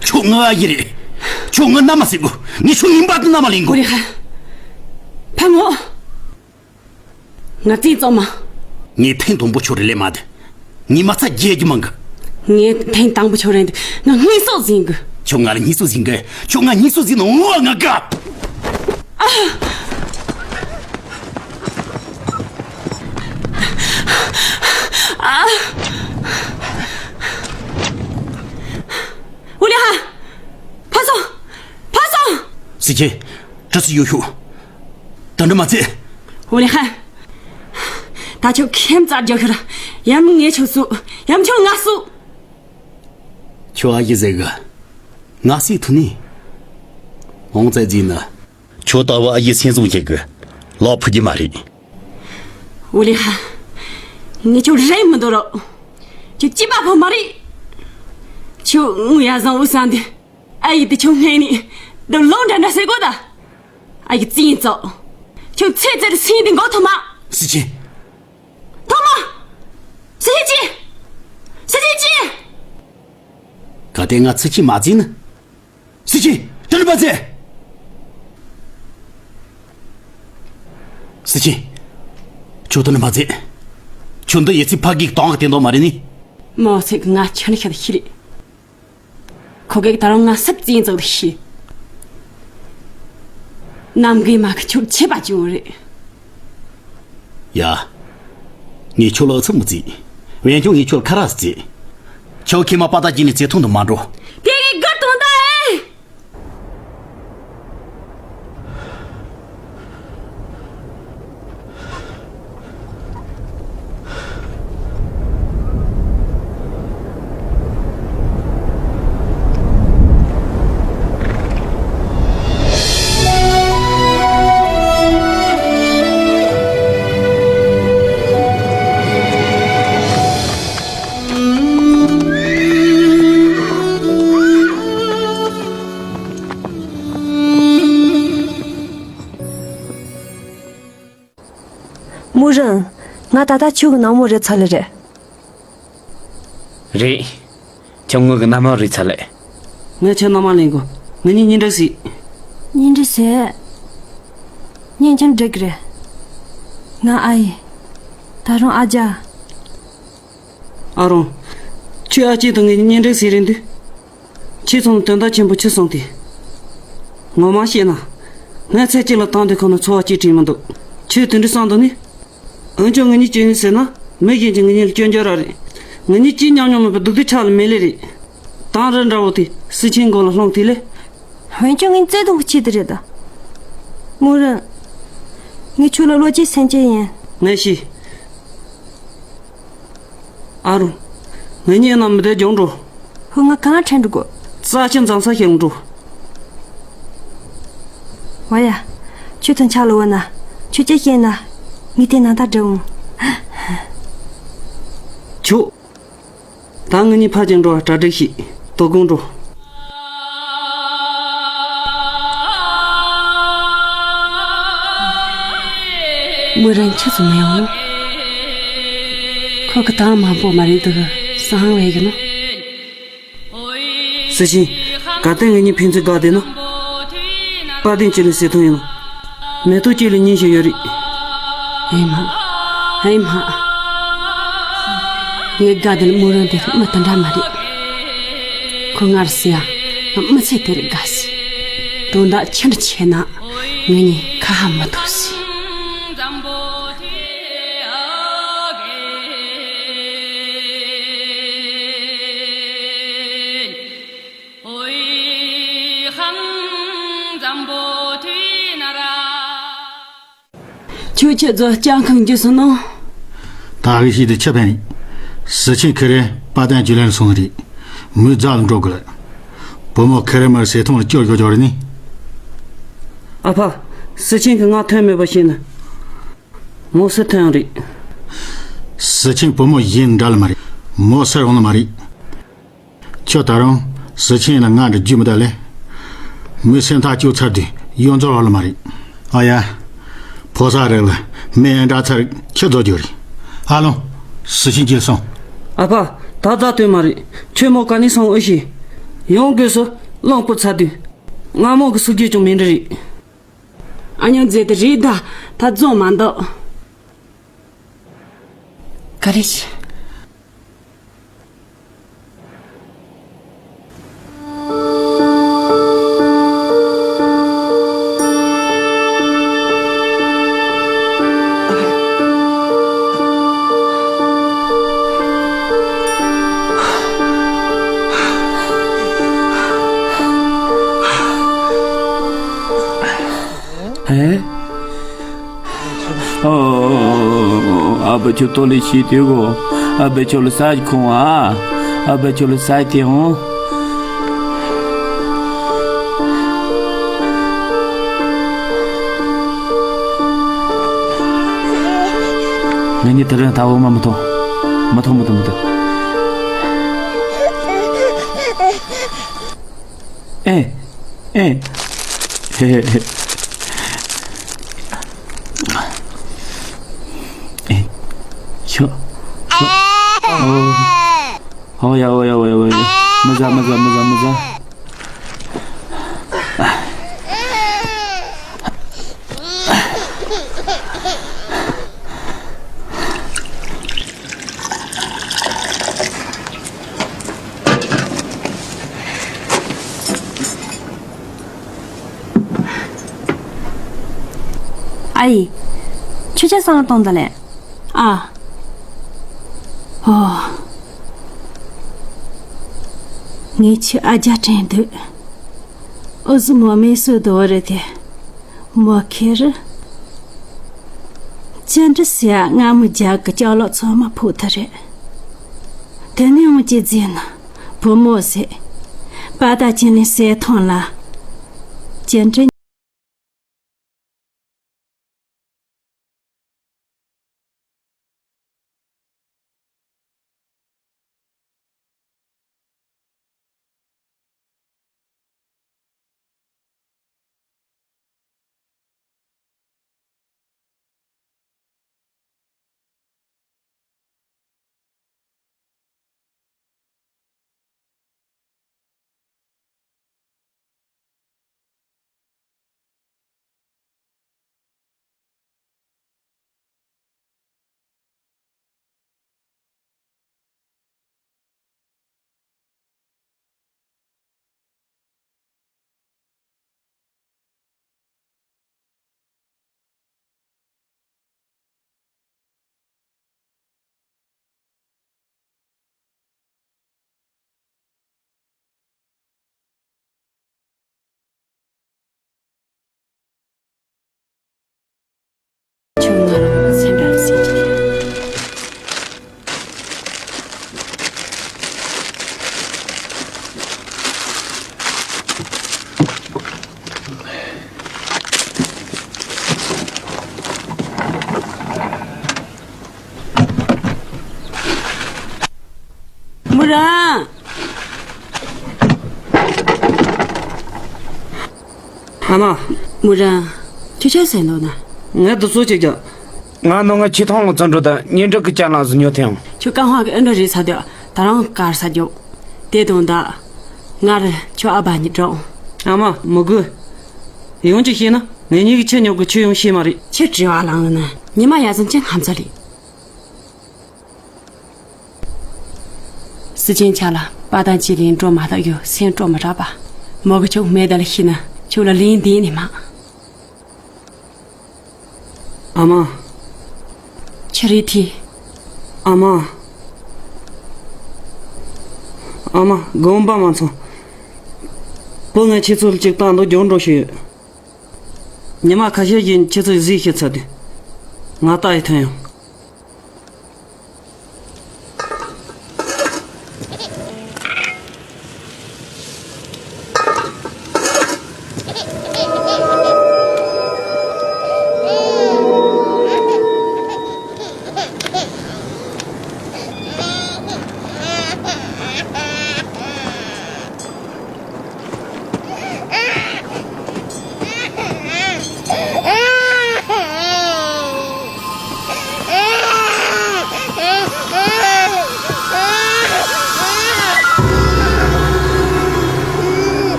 ཁྱོད་ངའི་ཨ་ཡེ་རེད། ཁྱོད་ངའི་མནའ་མ་ཟིན་གོ། ངས་ཁྱོད་ངན་པ་དུ་མནའ་མ་ལེན་གོ། ཨོ་རེ་ཧ། ཕ་མོ། ང་བཙན་བཙོང་མ། ངས་ཐེངས་དང་པོ་ཁྱོད་རེ་ལས་མ་དེ། ངས་མ་ཚ་རྒྱལ་གྱི་མང་གི། ངས་ཐེངས་དང་པོ་ཁྱོད་རེ་འདི་ང་སྙིང་སོགས་ཟིན་གི། ཁྱོད་ང་ལ་སྙིང་སོགས་ཟིན་གི། ཁྱོད་ང་སྙིང་སོགས་ཟིན་ནོ་ངོ་ང་དགའ། ཨོ་ལེ་ཧ། ཕ་སོང་། ཕ་སོང་། སི་ཁྱེ། གྲི་སུ་ཡོད་ཤོག་ད་འདྲ་མ་ཚེ། ཨོ་ལེ་ཧ། ད་ཁྱོད་ཁྱིམ་རྩ་རྒྱག་ཤོར། ཡམ་ངས་ཁྱོད་སུ། ཡམ་ཁྱོད་ང་སུ། ཁྱོད་ཨ་ཡེ་ཟེར་གི། ང་སི་ཐུ་ནི། འོང་ཙེ་ཛི་ནི། ཁྱོད་ལྟ་བུ་ཨ་ཡེ་སེམས་བཟུང་བྱེད་གི། ལོག་ཕུད་རྒྱུ་མ་རེད། ཨོ་ལེ་ཧ། ངས་ཁྱོད་རེད་མི་འདོད་རོགས། ཁྱོད་སྐྱེས་པ་ཕོ་མ་རེད། ཁྱོད་ངུ་ཡ་བཟང་འུ་ས་འདི། ཨ་ཡེ་དེ་ཁྱོད་ངན་ནི། འདི་ལོང་འདྲ་འདྲ་ཟེར་གོ་ད། ཨ་ཡེ་རྩིས་ཡིན་ཙོ། ཁྱོད་ཚེ་ཚེ་རུ་སེང་འདི་མགོ་ཐོམ་མ། སི་ཆེ། ཐོམ་མ། སི་ཆེ། སི་ཆེ་ཅི། ག་དེ་ང་ཚི་ཆི་མ་བརྩིས་ནི། སི་ཆི། དེ་ནི་པ་ཚེ། སི་ཆི། ཁྱོད་དོན་མ་ཟད། ཁྱོད་འདི་ཡི་ཚེ་ཕ་གིས་བཏང་གི་དེ་འདོད་མ་རེད་ནི། མོ་ཚེ་གི་ང་ཆ་ནི་ཤ་ཤི་རེད། ཁོ་གེགས་ད་རུང་ང་སུབ་རྩིས་འཛུགས་ཤི། ནམ་གི་མ་གི་ཁྱོད་ཆེ་པ་ཅིག་རེད། ཡ། ངས་ཁྱོད་ལ་ཨུ་ཚུགས་མི་བརྩི། འོན་ཀྱང་ངས་ཁྱོད་ཁ་ར་བརྩི། ཁྱོད་ཁྱིམ་མ་པ་ད་ཅི་ནས་བརྩི་མཐོང་དུ་མ་འགྲོ། དེ་ངས་དགར་དང་ད་ཨེ། མུ་རན། ང་ད་ལྟ་ཁྱོད་ཀྱི་ནང་མོ་རེད་ཚར་ལེ་རེད། རེད། ཁྱོད་ངོས་ཀྱི་ནང་མོ་རེད་ཚར་ལེ། ངས་ཁྱོད་ནང་མ་ལེན་གོ། ངེད་གཉིས་གཉེན་སྒྲིག་སྲིད། གཉེན་སྒྲིག་ཟེར། གཉེན་ཁྱོད་འགྲིག་གི་རེད། ང་ཨ་ཡེ། ད་རུང་ཨ་ཅག་ཨ་རོང་། ཁྱོད་ཨ་ཅེ་དང་ངེད་གཉིས་གཉེན་སྒྲིག་ཟེར་རེད་འདུག་ཁྱེད་ཚོ་ནི་དོན་དག་ཆེན་པོ་ཆི་སོང་སྟེ། ངོ་མ་བཤད་ན། ངས་ཚེ་གཅིག་ལ་དང་དེ་ཁོ་ན་འཚོ་བ་སྐྱེལ་དྲིན་མི་འདུག་ཁྱོད་དེ་འདྲ་བསམ་འདུག་ནི། འོན་ཀྱང་ངེད་གཉིས་སྐྱོན་ཡིན་ཟེར་ན་མི་གཞན་གྱིས་ངེད་གཉིས་ལ་སྐྱོན་རྒྱག་ར་རེད། ངེད་གཉིས་གཅིག་མཉམ་མཉམ་མེད་པར་སྡུག་སྡུག་ཆགས་ལ་མེད་ལེ་རེད། དང་རི་འདྲ་བོ་དེ་སི་ཆེན་མགོ་ལ་ལྷུང་དེ་ལས། འོན་ཀྱང་ངས་བརྩེ་དུང་གི་ཆེད་དུ་རེད་ད། མུ་རན། ངས་ཁྱོད་ལ་བློ་སྐྱེད་སེམས་སྐྱེད་ཡིན། ངས་ཤེས། ཨ་རོ། ངེད་གཉིས་ནང་མི་བསྡད་རྒྱུགས་འགྲོ། ཧུ་ང་གང་ལ་ཁྲིད་འགྲོ་དགོས། རྩ་ཆེན་འཛིང་ས་ཞིག་འགྲོ། ཝ་ཡ། ཁྱོད་ཐོན་ཆ་ལོ་བ་ན། ཁྱོད་ཅི་བཤད་ན། ངས་དེ་ནང་ད་འགྲོ་འོང་། ཁྱོད། ད་ངེད་གཉིས་ཕར་ཅིག་འགྲོ་བ་གྲ་སྒྲིག་ཞིག་དོ་དགོང་འགྲོ། མུ་རན་ཁྱི་ཚོ་མི་ཡོང་ནོ། ཁོ་གི་དང་མ་པོ་མ་རེད་འདུག་གི་སང་བས་གི་ནོ། སི་ཆིན། གལ་ཏེ་ངེད་གཉིས་ཕན་ཚུན་དགའ་བསྡད་ན། དཔལ་ལྡན་ཅི་ལ་ཟེར་ཐུང་ཡིན་ནོ། མེ་ཏོག་ཅི་ལ་ཉིན་ཞིག་ཡོད་རེད། ཨེ་མ། ཨེ་མ། ངའི་དགའ་ལྡན་མུ་རན་དེ་མི་དེ་འདྲ་མ་རེད། ཁོ་ངར་སི་ཡ། ང་མི་ཚེ་དེ་རིག་དགའ་སི། དོན་དག་ཆེ་འདྲ་ཆེ་ན། ངེད་གཉིས་ཁ་ཧ་མི་ཐུག་སི། ཁྱོད་ཁྱེད་ཚོ་སྤྱང་ཁང་འཇུ་སོང་ནོ། ད་གི་ཤི་དེ་ཆི་ཕན། སི་ཆིན་ཁེ་རེ་པ་ཏན་ཇུ་ལན་སོང་རེད། མོས་རྫ་ལ་འགྲོ་དགོས། བུ་མོ་ཁེ་རེ་མར་ཟས་ཐོང་ལ་སྐྱོར་དགོས་ཀྱོ་རེད་ནི། ཨ་ཕ། སི་ཆིན་གི་ང་ཐོན་མེད་པ་ཤེས་ན། མོ་སི་ཐོན་རེད། སི་ཆིན་བུ་མོ་ཡིན་འདྲ་ལ་མ་རེད། མོ་སི་རང་ལ་མ་རེད། ཁྱོད་ད་རུང་སི་ཆིན་ལ་ང་འདྲ་རྒྱུས་མི་ད་ལེ། མི་སེམས་ཐག་གཅོད་ཚར་དུས་ཡོངས་རྫོགས་རོགས་ལ་མ་རེད། ཨ་ཡ། ཕོ་གསར་རེད་ལ་མི་ཨེ་འདྲ་ཚར་ཁྱི་རྫོགས་རྒྱུ་རེད། ཨ་ལོ། སི་ཆིན་གྱིས་སོང་། ཨ་ཕ། ད་རྫ་དོན་མ་རེད། ཁྱོད་མོ་ག་ནས་སོང་ཨེ་ཤེས། ཡང་དགོས་སུ་གླང་པོ་ཚ་དུས། ང་མོ་གི་སུ་རྒྱུ་ཅུང་མིན་འདྲ་རེད། ཨ་ཉོ་རྫས་དེ་རེད་ད། ད་རྫོགས་མ་འདུག་ག་རེ་བྱེད། ཨེ། ཨོ། ཨ་ཕ་ཁྱོད་ལྟོ་ལས་ཤི་དུས་གོ། ཨ་ཕ་ཁྱོད་ལ་ས་ཞིག་ཁོང་ཨ། ཨ་ཕ་ཁྱོད་ལ་ས་ཞིག་དེ་འོང་། ངེད་གཉིས་དེ་རིང་ད་འོ་མ་མི་ཐོང་། མི་ཐོང་མི་ཐོང་མི་ཐོང་། ཨེ། ཨེ། ཧེ་ཧེ་ཧེ། ཨེ། ཤོ། ཤོ། ཨོ། ཨོ་ཡ་ཨོ་ཡ་ཨོ་ཡ་ཨོ་ཡ། མི་ཟ་མི་ཟ་མི་ཟ་མི་ཟ། ཨ་ཡེ། ཁྱོད་ཆ་སང་གཏོང་ད་ལེ། ཨ། ཨོ། ངས་ཁྱོད་ཨ་རྒྱ་དྲན་འདུག་ཨུ་ཟུ་མོ་མེ་སུ་དོ་རེད་དེ། མོ་ཁེ་རི། ཅི་འདྲ་ཟེར་ཡ་སྔ་མོ་རྒྱ་གི་ཅ་ལག་ཚང་མ་ཕུག་ཐུབ་རེད། དེ་ནས་འོང་ཅི་ཟེར་ན། བུ་མོ་ཟེར། པ་ད་ཅི་ནས་ཟེར་ཐོན་ལ། ཅི་འདྲ། ཁྱོད་ང་རང་སེམས་ཁྲལ་བྱེད་ཀྱི་རེད། མོ་རང་། ཨ་མ། མོ་རང་། ཁྱོད་ཆ་ཟས་འདུག་ན། ངས་དུ་སུ་བྱེད་ཀྱང་། ང་ནོ་ང་ཆི་ཐོང་ལ་བཙོན་འགྲོ་དང་གཉེན་སྒྲིག་གི་ཅ་ལག་ཟིན་ཉོ་ཐེངས། ཁྱོད་ཀ་ཧོ་གི་ཨེ་འདྲ་རེད་ས་དེ་ད་རང་གར་ས་རྒྱོབ། དེ་དང་ད། ང་རེ་ཁྱོད་ཨ་བ་ཉིད་འགྲོ། ཨ་མ་མི་དགོས། ཡོང་ཅི་ཤེས་ན་ངེད་གཉིས་ཀྱི་ཆེ་ཉོག་གི་ཆུ་ཡོང་ཤེས་མ་རེད། ཁྱེད་དྲི་བ་ལངས་ན་ཉི་མ་ཡ་ཟིན་ཅི་ཧམ་ཚ་རེད། སི་ཅན་ཆ་ལ་པ་དང་ཅི་ལིན་འགྲོ་མ་ཐག་ཡོད་སེམས་སྤྲོ་མི་རག་པ། མོ་གི་ཆུ་མེད་ད་ལ་ཤི་ན་ཆུ་ལ་ལིན་དེ་ནི་མ། ཨ་མ། ཆི་རེད་དེ། ཨ་མ། ཨ་མ་དགོངས་པ་མ་ཚོམས། བུ་ངས་ཁྱེད་ཚོ་ལ་ཅིག་བཏང་འདུག་རྒྱུགས་འགྲོ་ཞུས་ཡོད། ཉི་མ་ཁ་ཤས་ཀྱིས་ཁྱེད་ཚོའི་གཟིགས་ཤེས་ཚར་དུས། ང་ལྟ་ཡི་ཐོན་ཡོང་།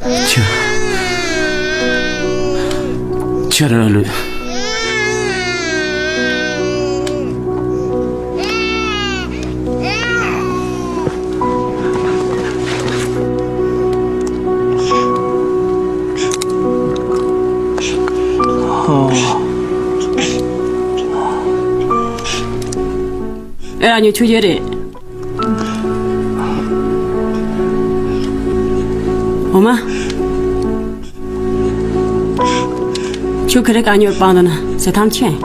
ཁྱོད། ཁྱོད་རང་ལུས། ཨེ་ཨ་ཉོ་ཆུ་ཡོད་རེད། འོ་མ། ཁྱོད་ཁ་རེ་ག་ཉོར་སྤང་དོ་ན་ཟེ་ཐམ་ཆེན།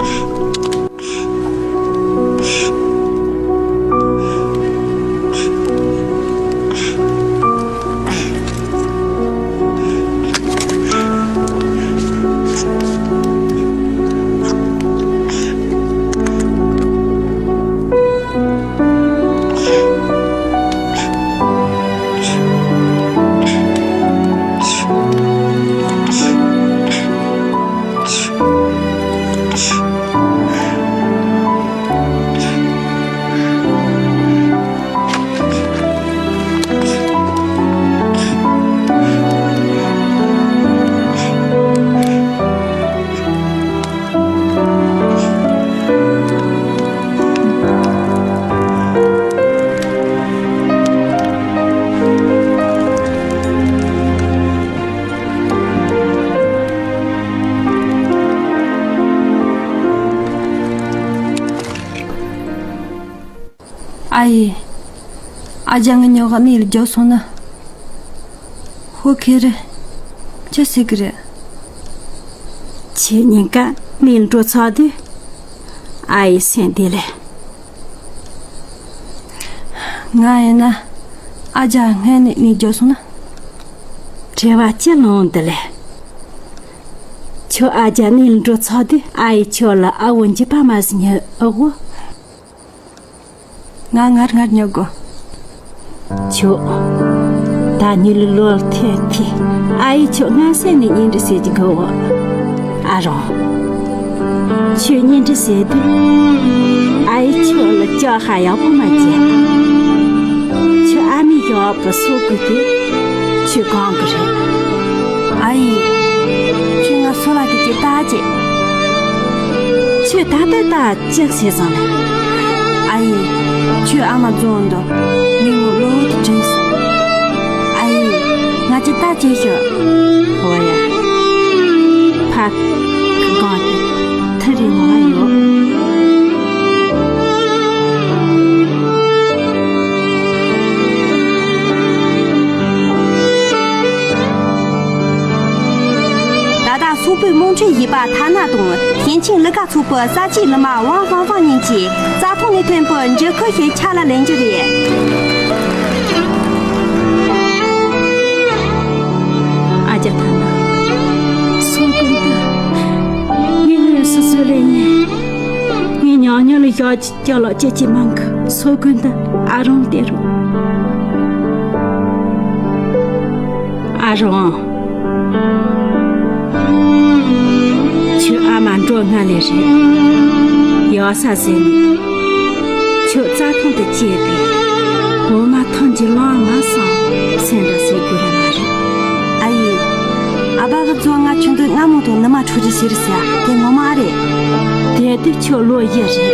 ཨ་ཡེ། ཨ་ཅག་ངའི་ཉོག་ག་གནས་ལ་རྒྱོབ་སོང་ན། ཧོ་ཁེ་རེ། ཅི་ཟེར་གི་རེད། ཁྱེད་གཉིས་ཀ་གནས་ལ་འགྲོ་ཚར་དུས། ཨ་ཡེ་སེམས་བདེ་ལེ། ང་ཡིན་ན། ཨ་ཅག་སྔན་ནས་གནས་རྒྱོབ་སོང་ན། བྲེལ་བ་ཅི་ལོང་འདི་ལེ། ཁྱོད་ཨ་ཅག་གནས་ལ་འགྲོ་ཚར་དུས་ཨ་ཡེ་ཁྱོད་ལ་ཨ་བོ་འཇིབ་པ་མ་ཟིན་ཉི་ཨ་བོ། ང་ངར་ངར་ཉོག་གོ། ཁྱོད། ད་ཉི་ལི་ལོར་ཐེ་ཐི། ཨ་ཡེ་ཁྱོད་སྔ་སེ་ནས་གཉེན་སྒྲིག་བྱེད་ཀྱི་གོ། ཨ་རོང་། ཁྱོད་གཉེན་སྒྲིག་བྱེད་དུས། ཨ་ཡེ་ཁྱོད་ལ་ལྕགས་ཧ་ཡག་པོ་མ་བྱེད། ཁྱོད་ཨ་མའི་ཡག་པོ་གསོ་དགོས་དུས། ཁྱོད་གང་གི་རེད། ཨ་ཡེ། ཁྱོད་ང་སོ་ལ་དེ་ཅི་ལྟ་ཅི། ཁྱོད་ད་ལྟ་ལྟ་ཅི་བྱེད་བཟང་ལ། ཨ་ཡེ། ཁྱོད་ཨ་མ་རྫོང་དུ་ངའི་ངོ་ལོ་དུ་དྲན་སོང་། ཨ་ཡེ། ང་ཅི་ལྟ་ཅི་ཤོད། འོ་ཡ། ཕ། གང་་དེ། ཐ་རི་ང་ཡོད། ད་ལྟ་སོག་པོའི་དམག་ཁྲིམས་ཞེས་པ་ཐ་ན་དང་ཞིང་ཆེན་ལི་ཁ་ཚོགས་པའི་གསར་བརྗེའི་ནུ་མ་ཝང་ཧྥང་ཧྥང་གཉིས་ཀྱིས་རྩྭ་ཐང་ནས་ཐོན་པའི་འབྲི་ཁུ་ཞིག་ཆ་ལ་ལེན་རྒྱུ་རེད། ཨ་ཅག་ཐ་ན། སོག་པོ་ད། ངའི་ངོས་སུ་སུ་ལས་ཉན། ངའི་ཉག་ཉག་ལ་ཞག་ཅིག་ལ་ཅི་ཅི་མང་གི་སོ་ཀུན་ད་ཨ་རོང་སྟེར་རོ། ཨ་རོང་། ཁྱོད་ཨ་མ་འགྲོ་སྔ་ལས་རེད། ཡག་ས་ཟེར་ནས། ཁྱོད་རྩྭ་ཐང་དུ་སྐྱེས་པའི་འོ་མ་ཐང་གི་ལོང་མ་སང་སེམས་འདྲ་ཟེར་དགོས་ར་མ་རེད། ཨ་ཡེ། ཨ་ཕ་གི་ཚོ་ང་ཁྱོད་འདི་སྔ་མོ་དང་ནུ་མ་འཁྲུག་རེ་ཟེར་ཟེར་དེ་ངོ་མ་རེད། དེ་དུས་ཁྱོད་ལོ་བཞི་རེད།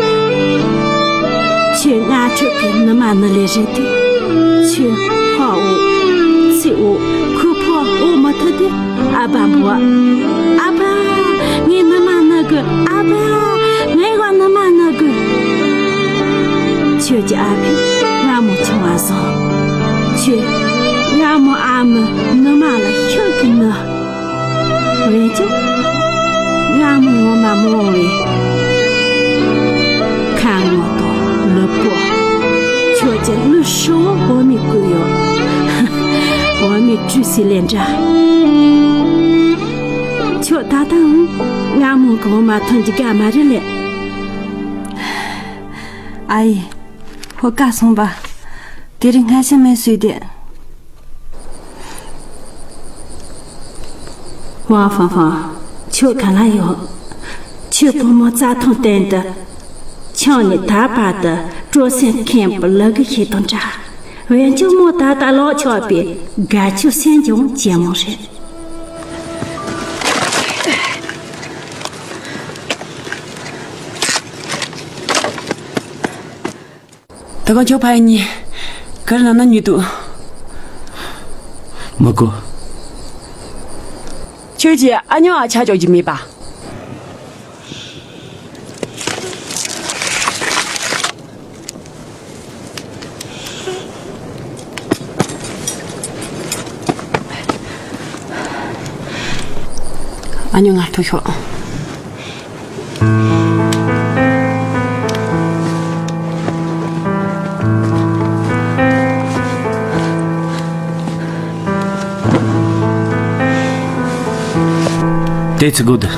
ཁྱོད་ང་ཁྱོད་ཀྱི་ནུ་མ་ནུ་ལས་རེད་དུས། ཁྱོད་ཕོ་འོ། ཚིག་འོ། ཁུ་ཕོ་འོ་མ་ཐུ་དུས་ཨ་ཕ་འབོ། ཨ་ཕ། ངའི་ནུ་མ་ནུ་དགོས། ཨ་ཕ། ངའི་བ་ནུ་མ་ནུ་དགོས། ཁྱོད་ཀྱི་ཨ་ཕས་སྔ་མོ་ཆུང་བ་བཟང་། ཁྱོད་སྔ་མོ་ཨ་མའི་ནུ་མ་ལ་ཤུགས་ཀྱིས་ནུ། འོན་ཀྱང་། སྔ་མོ་ངོ་མ་མོ་བའི་ཁ་ངོ་དང་ལུས་པོ། ཁྱོད་ཀྱི་ལུས་ཧྲིལ་བོ་འོ་མའི་བཀོད་ཡོད། འོ་མའི་བཀྲུས་སི་ལེན་འདྲ། ཁྱོད་ད་ལྟའང་སྔ་མོ་གི་འོ་མ་འཐུང་གི་དགའ་མ་རེད་ལེ། ཨ་ཡེ། ཧོ་ཀ་སོང་པ། དེ་རིང་སྔ་ཕྱི་མེད་སུས་དེ། ཝང་ཧྥང་ཧྥང་། ཁྱོད་ག་ལ་ཡོད། ཁྱོད་བུ་མོ་རྩྭ་ཐང་སྟེང་དུ་ཆང་ནས་ད་བར་དུ་སྤྲོ་སེམས་ཁེངས་པའི་ལུ་གུ་ཞིག་དང་འདྲ། འོན་ཀྱང་མོ་ད་ལྟ་ལོག་ཆོག་པའི་དགའ་སྐྱོ་སེམས་ཀྱང་ཇེ་མང་རེད། ད་གང་ཁྱོད་ཕ་ཡུལ་ནས་གར་ལ་ན་ཉུལ་འདུག་མི་དགོས། ཁྱོད་ཀྱིས་ཨ་ཉོ་ཨ་ཆ་ཅོག་གི་མེད་པ། ཨ་ཉོ་ང་ཐུག་ཤོག་དེ་ཚི་གུ་དུ།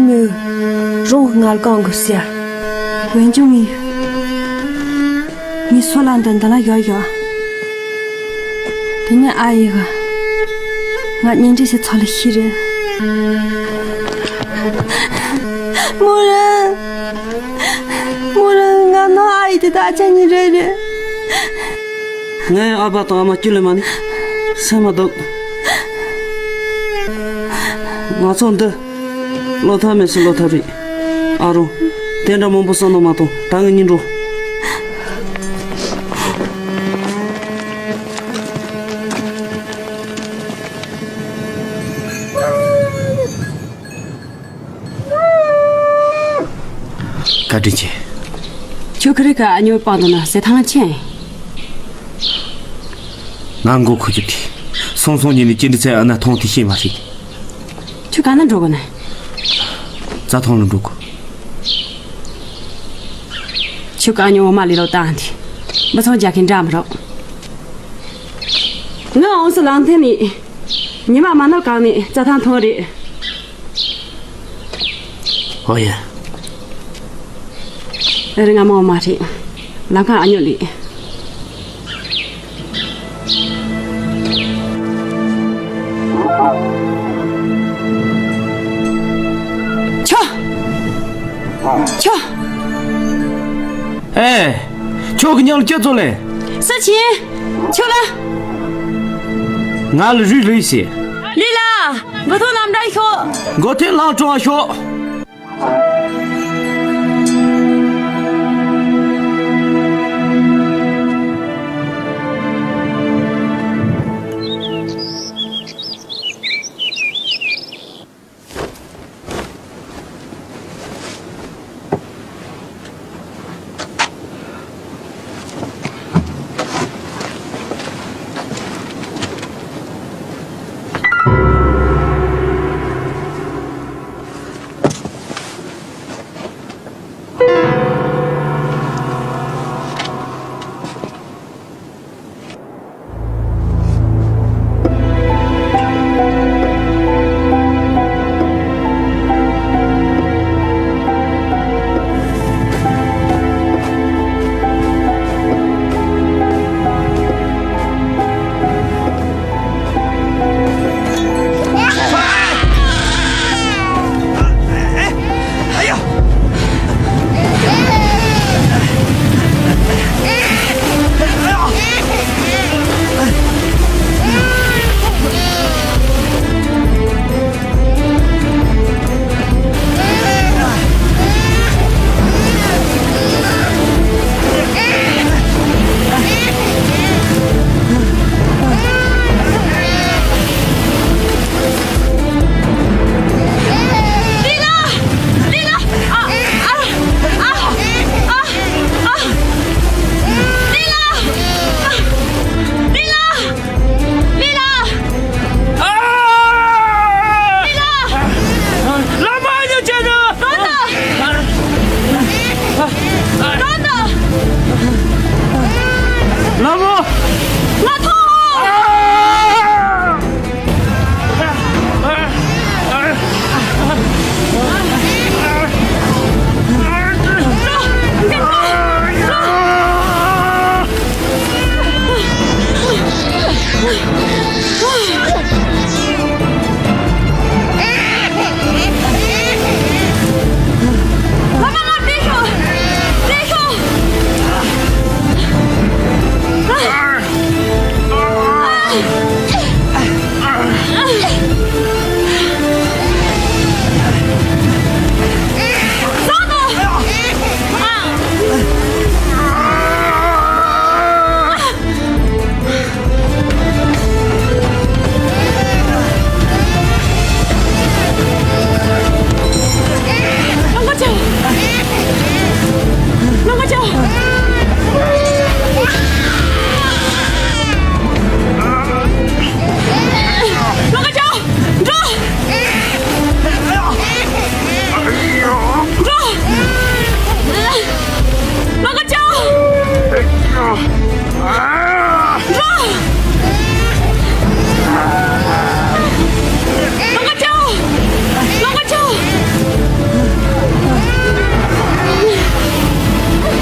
ངས་རང་གི་ངར་གང་གི་ཟེར། འོན་ཀྱང་ངས། ངའི་སོ་ལ་འདི་འདི་ལ་ཡོད་ཡོད། དེ་ནས་ཨ་ཡེ་གིས་ང་གཉེན་སྒྲིག་བྱས་ཚར་ལེ་ཤི་རེད། མོ་རང་། མོ་རང་ང་ནང་ཨ་ཡེ་དེ་དག་ཆ་ཉིན་རེ་རེད། ངའི་ཨ་ཕ་དང་ཨ་མ་སྐྱིད་ལེ་མ་ནི་སེམས་མ་སྡུག་ང་ཚོ་འདི། བློ་ཐབས་མེད་སོང་བློ་ཐབས་རེད། ཨ་རོ། དེ་འདྲ་མང་པོ་བསམ་བློ་མ་གཏོང་། ད་ངས་གཉིད་འགྲོ། བཀའ་དྲིན་ཆེ། ཁྱོད་ཀྱིས་རང་གི་ཨ་ཉོ་སྤངས་འདུག་ན་ཟེར་ཐང་ཆེན། ང་མགོ་ཁུ་རྒྱུ་དེ། སོང་སོང་ཉིན་ནས་ཅི་འདྲ་ཚེ་ཨ་ན་ཐོང་དེ་ཤེས་མ་རེད། ཁྱོད་ག་ན་འགྲོ་གི་ན། རྩྭ་ཐང་ལ་འགྲོ་དགོས། ཁྱོད་ཀྱིས་ཨ་ཉོ་འོ་མ་ལས་ལོ་བཏང་དེ། མི་ཚང་རྒྱག་མཁན་འདྲ་མི་རོགས། ང་ཨང་སི་ལང་ཐེན་ནས། ཉི་མ་མ་ནུབ་གང་ནས་རྩྭ་ཐང་ཐོན་རེད། ཨོ་ཡ། རི་ང་མོ་མ་རེད། ལམ་ཁ་ཨ་ཉོ་ལི། ཆོ། ཆོ། ཨེ། ཁྱོད་ཀྱི་ཉལ་ཁྱོད་ཚོ་ལས། སུ་ཆེན། ཁྱོད་ལ། ང་ལ་རུས་ལུས་ཟེར། ལི་ལ། མགོ་ཐོན་ལམ་འདྲ་ཤོག་མགོ་ཐོན་ལམ་གྲོང་བ་ཤོག